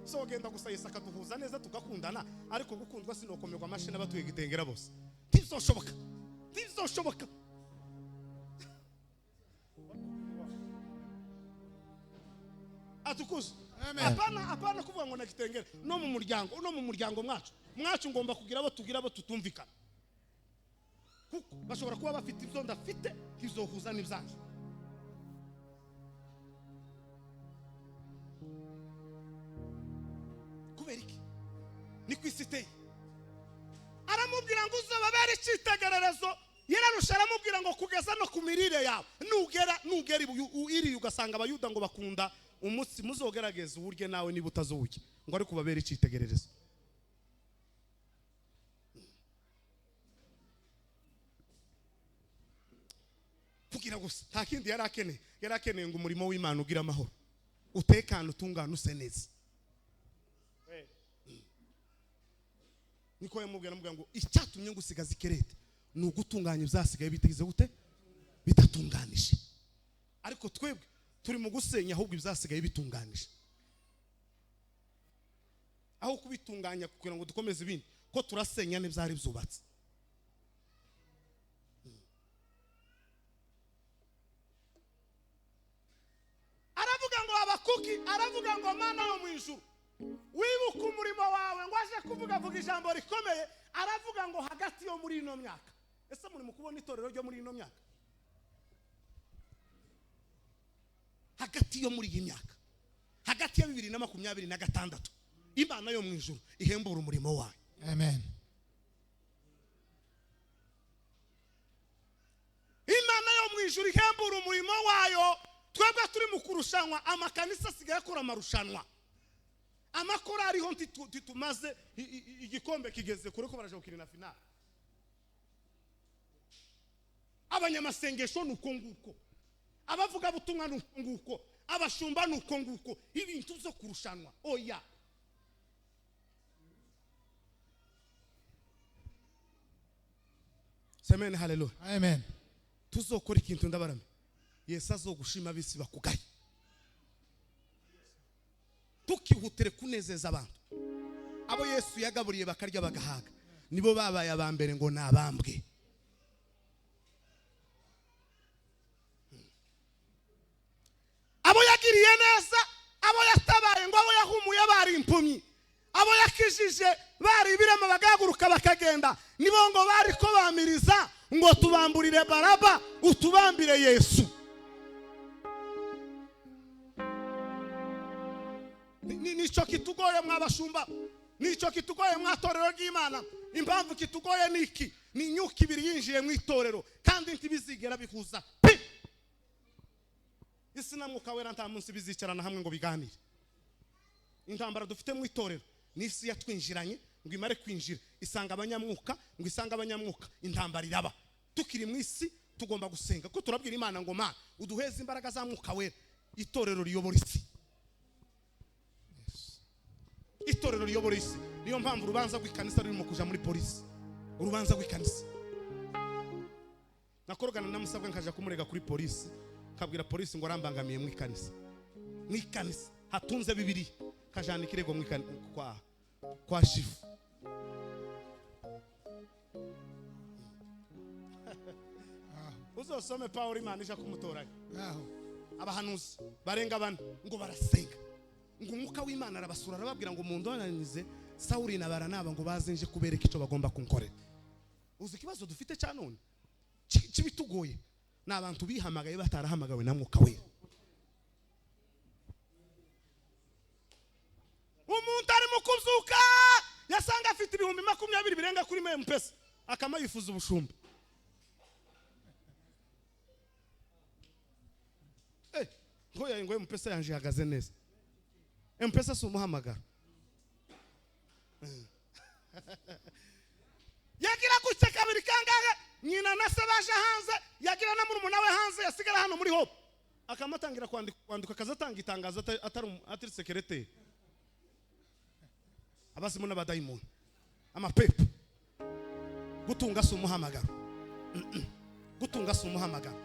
So genda gusa Yesu akaduhuza neza tugakundana, ariko gukundwa sinokomerwa amashyi n'abatuye gitengera bose. Ntibizoshoboka. Ntibizoshoboka. Atukuze. Apana apana kuvuga ngo nakitengera no mu muryango, no mu muryango mwacu. Mwacu ngomba kugira abo tugira abo tutumvikana. Kuko bashobora kuba bafite ibyo ndafite, ntizohuza n'ibyanjye. Kubera iki? Ni ku isi iteye. Aramubwira ngo uzababere icyitegererezo. Yararusha, aramubwira ngo kugeza no ku mirire yawe. Nugera iriya ugasanga Abayuda ngo bakunda umunsi, muzogerageza uwurye nawe niba utazowurya, ngo ariko ubabere icyitegererezo. Kugira gusa nta kindi yari akeneye, yari akeneye ngo umurimo w'Imana ugire amahoro, utekane, utungane, use neza. Niko yamubwira, amubwira ngo icyatumye ngusigaza ikerete ni ugutunganya ibyasigaye bitigeze gute bidatunganije. Ariko twebwe turi mu gusenya ahubwo ibyasigaye bitunganije, aho kubitunganya kugira ngo dukomeze ibindi, ko turasenya n'ibyari byubatse. Aravuga ngo Habakuki, aravuga ngo Mana yo mu ijuru, wibuka umurimo wawe. Ngo aje kuvuga, avuga ijambo rikomeye, aravuga ngo hagati yo muri ino myaka. Ese muri mu kubona itorero ryo muri ino myaka? Hagati yo muri iyi myaka, hagati ya 2026, Imana yo mu ijuru ihembura umurimo wayo. Amen. Imana yo mu ijuru ihembura umurimo wayo. Twebwe turi mu kurushanwa, amakanisa asigaye akora amarushanwa, amakorari ho ntitumaze igikombe kigeze kure ko baraje gukina na finale. Abanyamasengesho ni uko nguko, abavugabutumwa ni uko nguko, abashumba ni uko nguko, ibintu byo kurushanwa oya. Amen, haleluya. Amen. Tuzokora ikintu ndabarame, Yesu azogushima bisi bakugaye. Tukihutire kunezeza abantu. Abo Yesu yagaburiye bakarya bagahaga, nibo babaye abambere ngo nabambwe. Abo yagiriye neza, abo yatabaye ngo abo yahumuye bari impumyi, abo yakijije bari ibirema bagahaguruka bakagenda, nibo ngo bari ko bamiriza ngo tubamburire Baraba utubambire Yesu. Nico kitugoye mwabashumba, nico kitugoye mwatorero ry'Imana. Impamvu kitugoye niki? Ni inyuka ibiri yinjiye mu itorero kandi ntibizigera bihuza pi. Isi na Mwuka Wera nta munsi bizicarana hamwe ngo biganire. Intambara dufite mu itorero ni isi yatwinjiranye, ngo imare kwinjira isanga abanyamwuka, ngo isanga abanyamwuka, intambara iraba. Tukiri mu isi tugomba gusenga, kuko turabwira Imana ngo Mana uduheze imbaraga za Mwuka Wera, itorero riyobora isi. Itorero riyobora isi. Niyo mpamvu urubanza rw'ikanisa rurimo kuja muri polisi. Urubanza rw'ikanisa. Nakorogana na Musabwa nkaja kumurega kuri polisi, kabwira polisi ngo arambangamiye mu ikanisa. Mu ikanisa hatunze Bibiliya, kajana ikirego mu ikanisa kwa shifu. Uzosome Paulo, Imana ija kumutoranya. Abahanuzi barenga bane ngo barasenga, ngo umwuka w'Imana arabasura, arababwira ngo mundonanize Sawuli na Baranaba ngo bazenje kubereka icyo bagomba kunkorera. Uzi ikibazo dufite cya none kibitugoye ni abantu bihamagaye batarahamagawe na Mwuka Wera. Umuntu ari mu kuzuka yasanga afite 20,000 birenga kuri M-Pesa, akama yifuza ubushumba. Ngo ngo M-Pesa yanje ihagaze neza. M-Pesa si umuhamagaro. Yagira gutya kabiri kangahe, nyina na se baje hanze, yagira na murumuna we hanze, yasigara hano muri Hope. Akamatangira kwandika, akazatanga itangazo atari secretary. Abasimu n'abadayimoni, amapepo. Gutunga si umuhamagaro. Gutunga si umuhamagaro.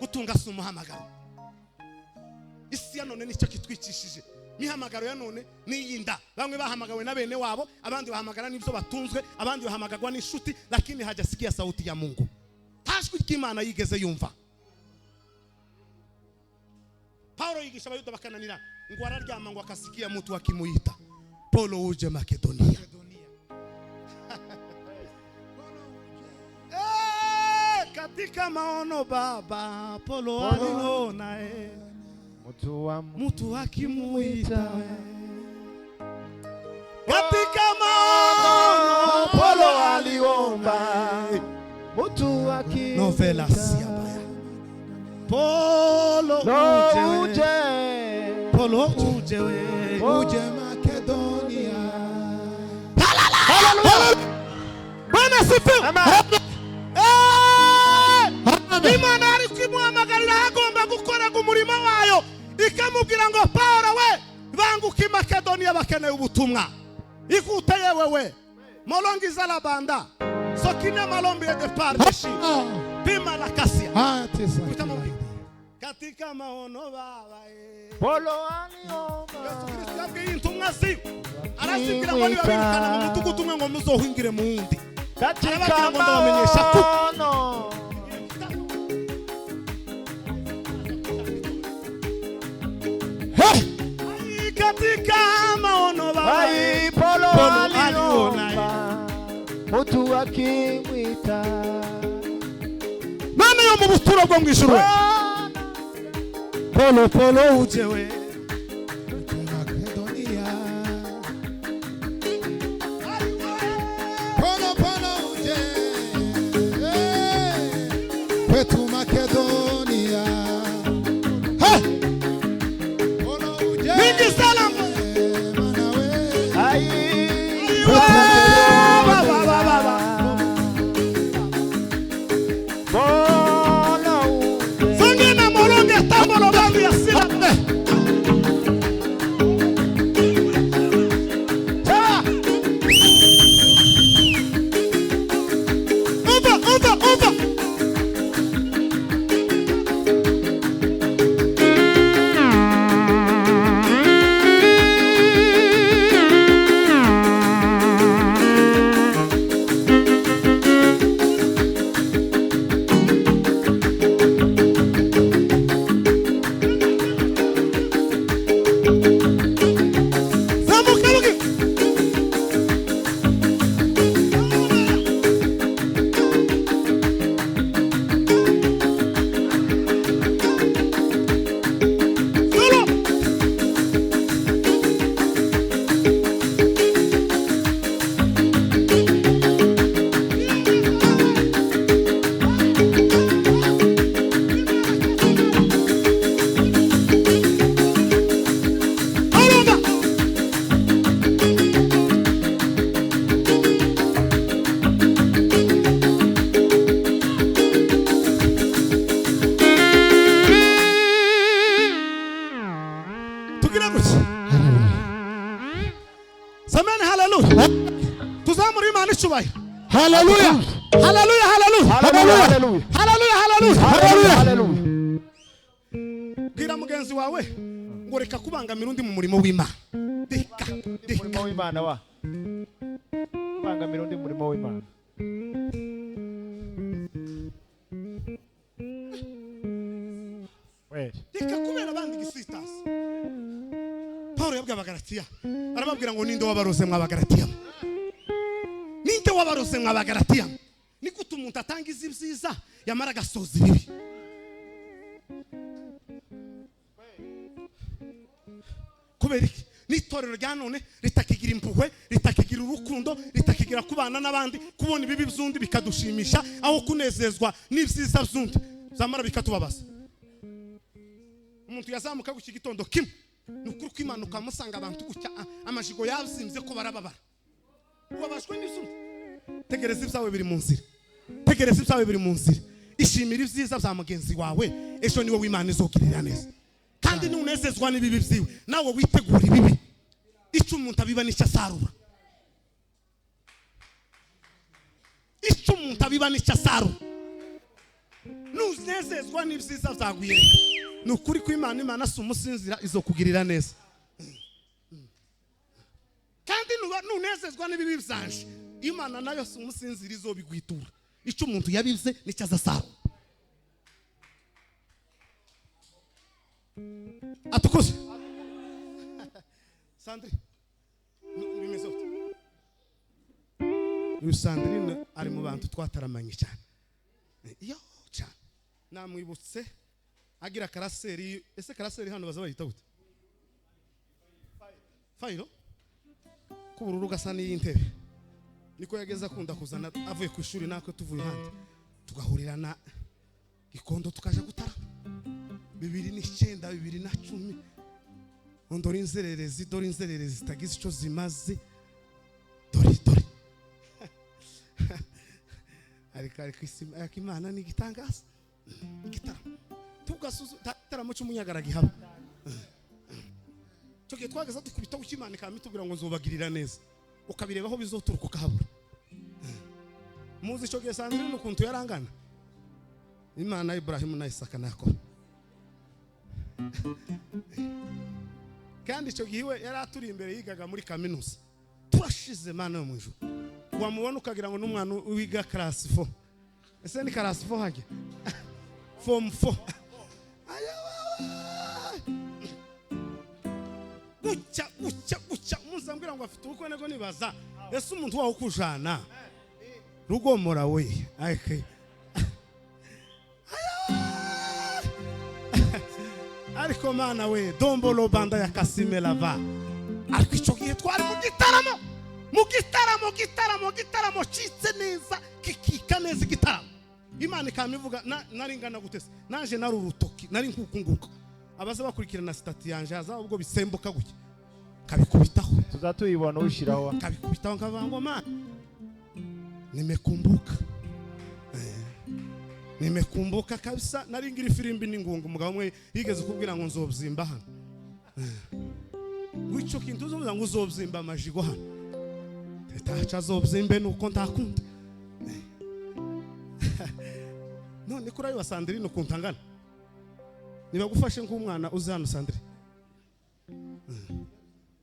Gutunga si umuhamagaro. Isi ya none nicyo kitwikishije. Mihamagaro ya none niyinda. Bamwe bahamagawe na bene wabo, abandi bahamagara n'ibyo batunzwe, abandi bahamagagwa n'inshuti, lakini hajasikia sauti ya Mungu. Tashwi ry'Imana yigeze yumva. Paulo yigisha Abayuda bakananira, ngo araryama ngo akasikia mtu akimuita Paulo uje Makedonia. Katika maono baba Polo aliona mtu akimuita. Katika maono Polo aliomba mtu akimuita. Novela siabaya. Polo uje, Polo uje, uje Makedonia. Haleluya. Bwana sifiwe. Imana ari kwimuhamagarira agomba gukora umurimo wayo, ikamubwira ngo Paulo we banguka i Makedonia bakeneye ubutumwa. Ikute yewe we molongiza la banda sokina malombi de pardeshi pima la kasia. Katika maono baba Polo aliomba Yesu Kristo yabwiye intumwa ziwe arazibwira ngo nibabirukana mu mudugudu umwe ngo muzohingire mu wundi. Katika maono katika maono baba Polo aliomba mtu akimwita. Nani yo mu buturo bwo mwijuru we Polo Polo uje we Makedonia. Polo Polo uje kwetu Makedonia. Polo uje mingi salamu ai baba baba Polo uje songe na molonge tambolo bandu ya sila. Uba uba uba Zamuka bugi. Solo. Arumba. Tugira gutya. Sameni haleluya. Tuzamura Imana icyubahiro. Haleluya. Haleluya haleluya. Haleluya haleluya Haleluya haleluya. haleluya haleluya. Bwira mugenzi wawe ngo reka kubangamira undi mu murimo w'Imana. Reka Murimo reka. w'Imana wa kubangamira undi murimo w'Imana. Reka kubera abandi igisitasi. Paulo yabwiye Abagalatiya arababwira ngo ninde wabaroze mw'Abagalatiya? Ninde wabaroze mw'Abagalatiya? Ni gute umuntu atangiza ibyiza yamara agasoza ibibi? Kubera iki? N'itorero rya none ritakigira impuhwe, ritakigira urukundo, ritakigira kubana n'abandi, kubona ibibi by'undi bikadushimisha aho kunezezwa n'ibyiza by'undi zamara bikatubabaza. Umuntu yazamuka guki gitondo kimwe nukuri kwimanuka musanga abantu gutya amajigo yazimbye ko barababara. Ubabashwe n'isundi. Tegereza ibyawe biri mu nzira. Tegereza ibyawe biri mu nzira. Ishimira ibyiza bya mugenzi wawe, ejo niwe w'Imana izokirira neza. Kandi nunezezwa n'ibibi byiwe, nawe witegura ibibi. Icyo umuntu abiba nicyo asarura. Icyo umuntu abiba nicyo asarura. Nunezezwa n'ibyiza byaguye. Nukuri kw'Imana, Imana si umusinzira izokugirira neza. Kandi nunezezwa n'ibibi byanje, Imana nayo si umusinzira izobigwitura. Icyo umuntu yabize nicyo azasarura. Atukuze. Sandri, bimeze ute? Uyu Sandrine ari mu bantu twataramanye cyane. Iyo Namwibutse agira karaseri. Ese karaseri hano baza bayita gute? Fayiro k'ubururu gasa n'iy'intebe. Niko yageze akunda kuzana avuye ku ishuri, natwe tuvuye ahandi tugahurira na Gikondo tukaja gutara 2009 2010. Dore inzererezi, dore inzererezi zitagize icyo zimaze, dore dore. Ariko ariko Imana ni igitangaza. Igitaramo tugasuzu igitaramo cy'umunyagara gihaba. Icyo gihe twageze dukubita Imana ikamitubwira ngo nzobagirira neza, ukabireba aho bizoturuka ukahabura. Muzi icyo gihe Sandrine ukuntu yarangana Imana ya Ibrahimu na Isaka na Yakobo. Kandi icyo gihe we yari aturi imbere, yigaga muri kaminuza. Turashize Mana yo mu ijuru, wamubona ukagira ngo n'umwana wiga class 4. Ese ni class 4 hajya? Form 4. Gucya gucya gucya umunsi ambwira ngo afite ubukwe, nego nibaza ese umuntu wawe ukujana rugomora we ake. Ariko Mana we dombolo banda ya kasime lava. Ariko icyo gihe twari mu gitaramo, mu gitaramo, gitaramo, gitaramo citse neza, kikika neza igitaramo. Imana ikamivuga nari ngana gutese naje nari urutoki, nari nkukunguka. Abaza bakurikirana stati yanje haza ubwo bisembuka gutya kabikubitaho, tuzatuyibona ushiraho kabikubitaho nkavuga ngo Mana nimekumbuka. Nimekumbuka kabisa. Nari ngira ifirimbi n'ingungu. Umugabo umwe yigeze kubwira ngo nzobzimba hano. Wico kintu uzovuga ngo uzobzimba amajigo hano. Tetacha azobzimbe nuko ntakunda. None kuri ayo Sandrine ukuntu angana. Niba gufashe nk'umwana uzi hano Sandrine.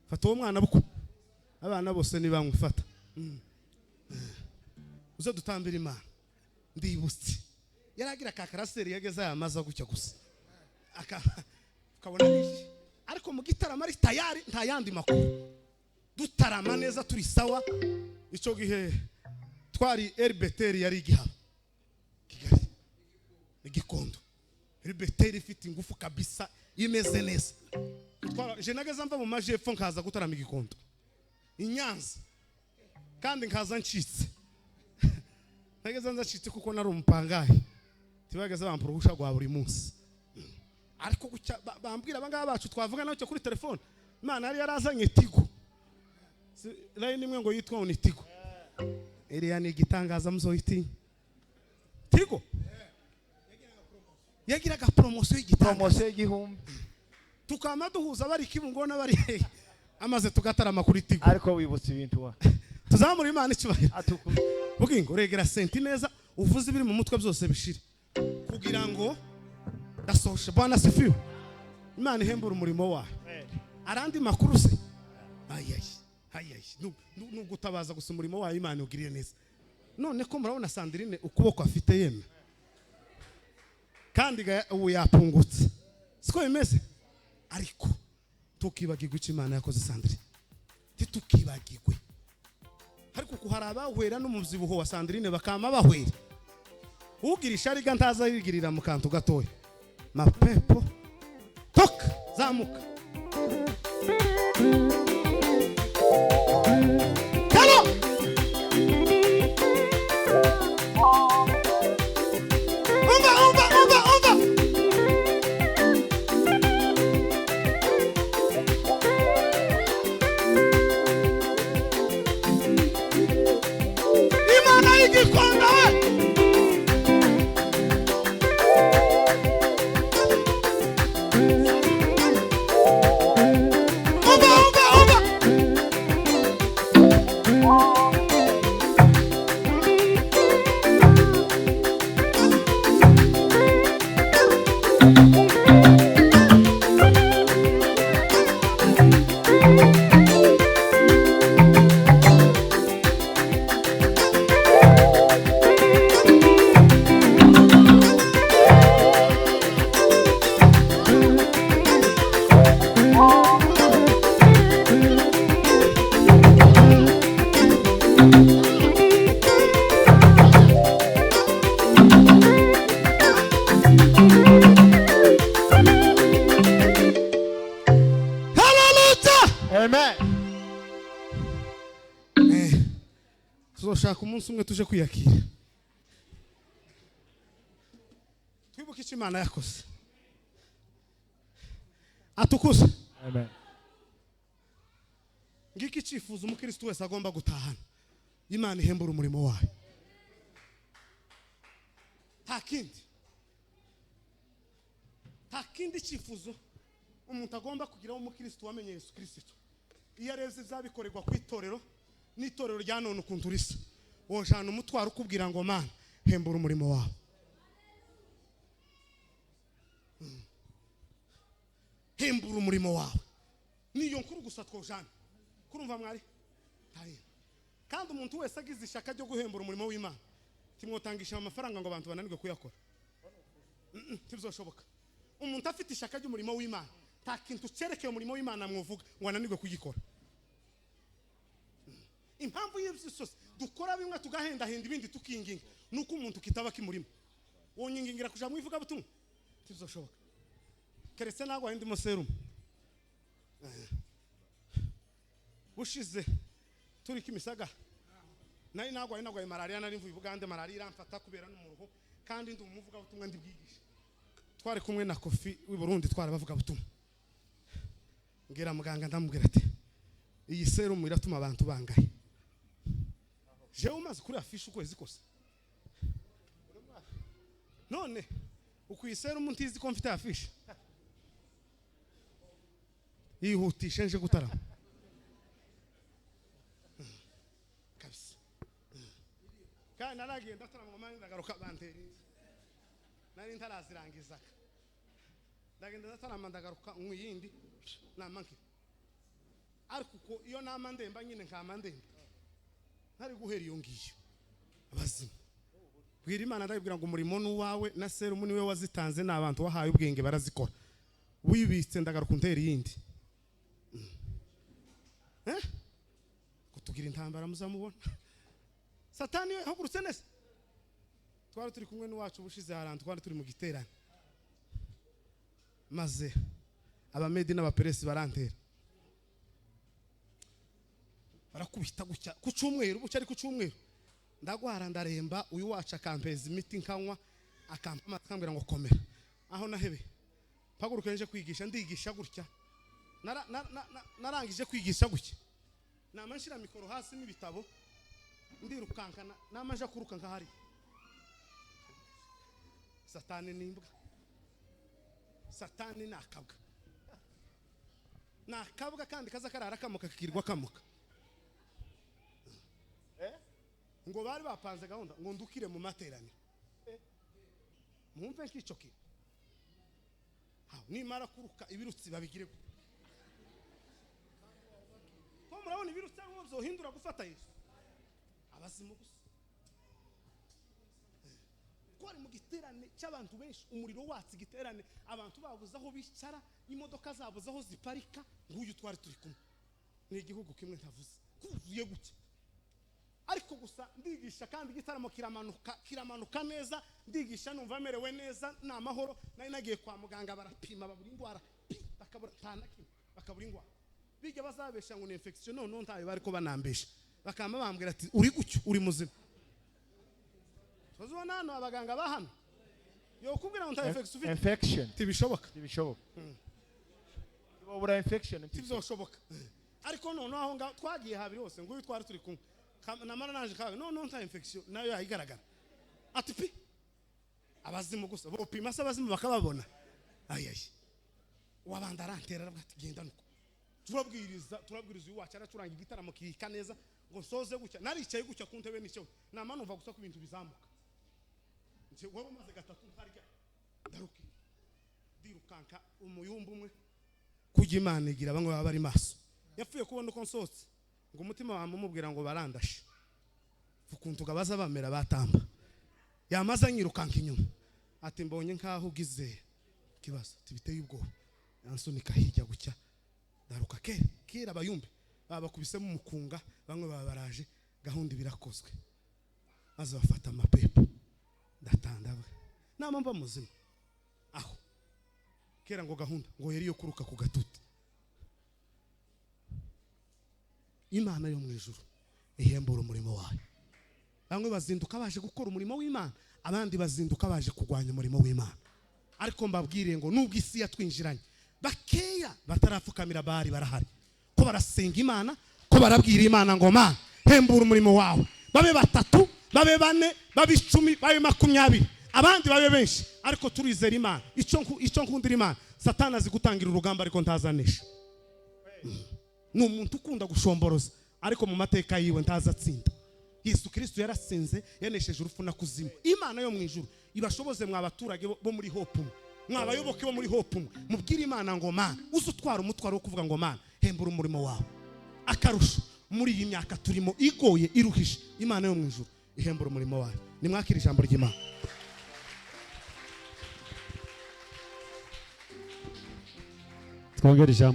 Fata uwo mwana buko. Abana bose nibamufata. Uze dutambira Imana. Ndibutse. Yaragira ka karaseri yageze yamaza gutya gusa. Akabona niki. Ariko mu gitaramo ari tayari, nta yandi makuru. Dutarama neza turi sawa. Icyo gihe twari RBTR yari igihaba Kigali Igikondo. RBTR ifite ingufu kabisa, imeze neza. Je nageze mva mu majepfo nkaza gutarama Igikondo i Nyanza, kandi nkaza ncitse. Nageze nzacitse kuko nari umupangayi, tibageze bampa uruhusha rwa buri munsi. Ariko gucya bambwira abangaba bacu twavuga nawe kuri telefone, Imana yari yarazanye Tigo. Line imwe ngo yitwa ni Tigo. Iriya ni igitangaza muzoyitinya. Tigo yagiraga promosiyo y'igitangaza, promosiyo y'igihumbi. Tukama duhuza bari Kibungo n'abari amaze tugatarama kuri Tigo. Ariko wibutse ibintu wa tuzamura Imana icyubahiro. Bugingo regera senti neza, uvuze ibiri mu mutwe byose bishire kugira ngo dasoshe. Bwana sifiwe. Imana ihembura umurimo wayo. Arandi makuru se ayayi ayayi nugutabaza gusa umurimo wayo Imana ugiriye neza. None ko murabona Sandrine ukuboko afite yeme, kandi ubu yapungutse, siko bimeze. Ariko tukibagirwa icyo Imana yakoze Sandrine, titukibagirwe. Ariko kuhari abahwera n'umubyibuho wa Sandrine bakama bahwera. Ugira ishariga ntaza yigirira mu kantu gatoya. Mapepo toka zamuka. Kalo! Umva umva umva umva. Imana y'Igikondo we. Umva umva umva. Nzoshaka umunsi umwe tuje kwiyakira, twibuke icyo Imana yakoze. Atukuze. Amen. Ngiki icyifuzo umukristo wese agomba gutahana: Imana ihembura umurimo wayo, nta kindi, nta kindi cyifuzo umuntu agomba kugira w'umukristo wamenye Yesu Kristo. Iyo arebye ibyabikorerwa ku itorero n'itorero rya none ukuntu risa, wojana umutwaro ukubwira ngo: "Mana, hembura umurimo wawe." Hembura umurimo wawe, niyo nkuru gusa twojana. Kurumva mwari nta yindi. Kandi umuntu wese agize ishyaka ryo guhembura umurimo w'Imana, timwotangisha amafaranga ngo abantu bananirwe kuyakora. Ntibizoshoboka. Umuntu afite ishyaka ry'umurimo w'Imana, nta kintu cyerekeye umurimo w'Imana mwovuga ngo ananirwe kugikora. Impamvu y'ibyo byose dukora bimwe tugahendahenda, ibindi tukinginga, nuko umuntu kitaba kimurimo. Wonyingingira kuja mu ivugabutumwa? Ntibizoshoboka, keretse nagwa ndimo serumu. Bushize turi Kimisaga nari nagwaye malariya, nari mvuye i Bugande, malariya iramfata kubera n'umuruho, kandi ndi umuvugabutumwa, ndi bwigisha. Twari kumwe na Kofi w'i Burundi, twarabavuga butumwa. Mbwira muganga, ndamubwira ati: "Iyi serumu iratuma abantu bangaye? Jewe umaze kuri afishe ukwezi kose, none ukwiye serumu ntizi ko mfite afishe. Yihutishe nje gutarama kabisa." Kandi naragiye ndatarama, mama, ndagaruka bantera indi nari ntarazirangizaga. Ndagenda ndatarama, ndagaruka, nywa iyindi, nama nkira. Ariko uko iyo nama ndemba nyine, nkama ndemba ntari guhera iyo ngiyo. Abazima bwira Imana, ndabibwira ngo: "Umurimo ni uwawe, na serumu niwe wazitanze, ni abantu wahaye ubwenge barazikora. Wibitse, ndagaruka untera iyindi." Eh? Kutugira intambara muzamubona Satani we hagurutse neza. Twari turi kumwe n'uwacu ubushize ahantu, twari turi mu giterane, maze Abamedi n'Abaperesi barantera, barakubita gutya ku cyumweru, bucya ari ku cyumweru. Ndagwara, ndaremba. Uyu wacu akampeza imiti nkanywa, akampa amazi, akambwira ngo: "Komera." Aho nahebe mpaguruka nje kwigisha, ndigisha gutya. Narangije kwigisha gutya, nama nshira mikoro hasi n'ibitabo, ndirukankana, nama nja kuruka nkahari. Satani ni imbwa, Satani ni akabwa, ni akabwa kandi kaza karara kamuka, kakirwa kamuka. Ngo bari bapanze gahunda ngo ndukire mu materaniro. Mwumve nk'icyo kintu. Nimara kuruka ibirutsi babigire gute? Ko murabona ibirutsi ari byohindura gufata Yesu? Abazimu gusa. Ko ari mu giterane cy'abantu benshi, umuriro watse igiterane, abantu babuze aho bicara, imodoka zabuze aho ziparika. Nguyu twari turi kumwe, ni igihugu kimwe ntavuze, kuzuye gutya. Ariko gusa ndigisha, kandi igitaramo kiramanuka, kiramanuka neza. Ndigisha numva merewe neza, ni amahoro. Nari nagiye kwa muganga, barapima, babura indwara pi, bakabura nta na kimwe, bakabura indwara. Bijya bazabesha ngo ni infection, none ntayo bari ko banambesha, bakama bambwira ati: "Uri gutyo, uri muzima." Tuzibona hano abaganga ba hano yokubwira ngo nta infection ufite. Infection. Ntibishoboka. Ntibishoboka, babura infection. Ntibizoshoboka. Ariko noneho aho ngaho twagiye habiri hose, nguyu twari turi kumwe, namara naje kawe, noneho nta infection nayo yayigaragara. Ati: "Pi, abazimu gusa." Bopima se abazimu bakababona? Ayayi, wabanda arantera, aravuga ati: "Genda." Nuko turabwiriza, turabwiriza, uyu wacu aracuranga, igitaramo kirika neza. Ngo nsoze gutya, naricaye gutya ku ntebe nicaye, nama numva gusa ko ibintu bizamuka. Nje wari umaze gatatu ntarya, ndaruka, ndirukanka umuyumbu umwe kujya. Imana igira bamwe baba bari maso. Yapfuye kubona uko nsohotse, ngo umutima wamumubwira ngo barandashe ukuntu baza bamera batamba. Yamaze anyirukanka inyuma ati: "Mbonye nkaho ugize ikibazo." Ati: "Biteye ubwoba." Yansunika hirya gutya, ndaruka. Kera kera abayumbe babakubisemo umukunga, bamwe baba baraje, gahunda birakozwe, maze bafata amapepo, ndatanda nama mba muzima. Aho kera ngo gahunda ngo yari yo kuruka ku gatuti. Imana yo mu ijuru ihembura umurimo wayo. Bamwe bazinduka baje gukora umurimo w'Imana, abandi bazinduka baje kurwanya umurimo w'Imana. Ariko mbabwire ngo nubwo isi yatwinjiranye, bakeya batarapfukamira bari barahari, ko barasenga Imana, ko barabwira Imana ngo Mana hembura umurimo wawe. Babe 3, babe 4, babe 10, babe 20, abandi babe benshi, ariko turizera Imana. Icyo nkundira Imana, Satani azi gutangira urugamba ariko ntazanesha. Ni umuntu ukunda gushomboroza, ariko mu mateka yiwe ntazatsinda. Yesu Kristo yarasinze, yanesheje urupfu na kuzimu. Imana yo mu ijuru ibashoboze mwa baturage bo muri Hope, mwa bayoboke bo muri Hope, mubwire Imana ngo Mana uze utwara umutwaro wo kuvuga ngo Mana hembura umurimo wawe. Akarusho muri iyi myaka turimo igoye iruhije, Imana yo mu ijuru ihembura umurimo wawe. Nimwakire ijambo ry'Imana. Twongere ijambo.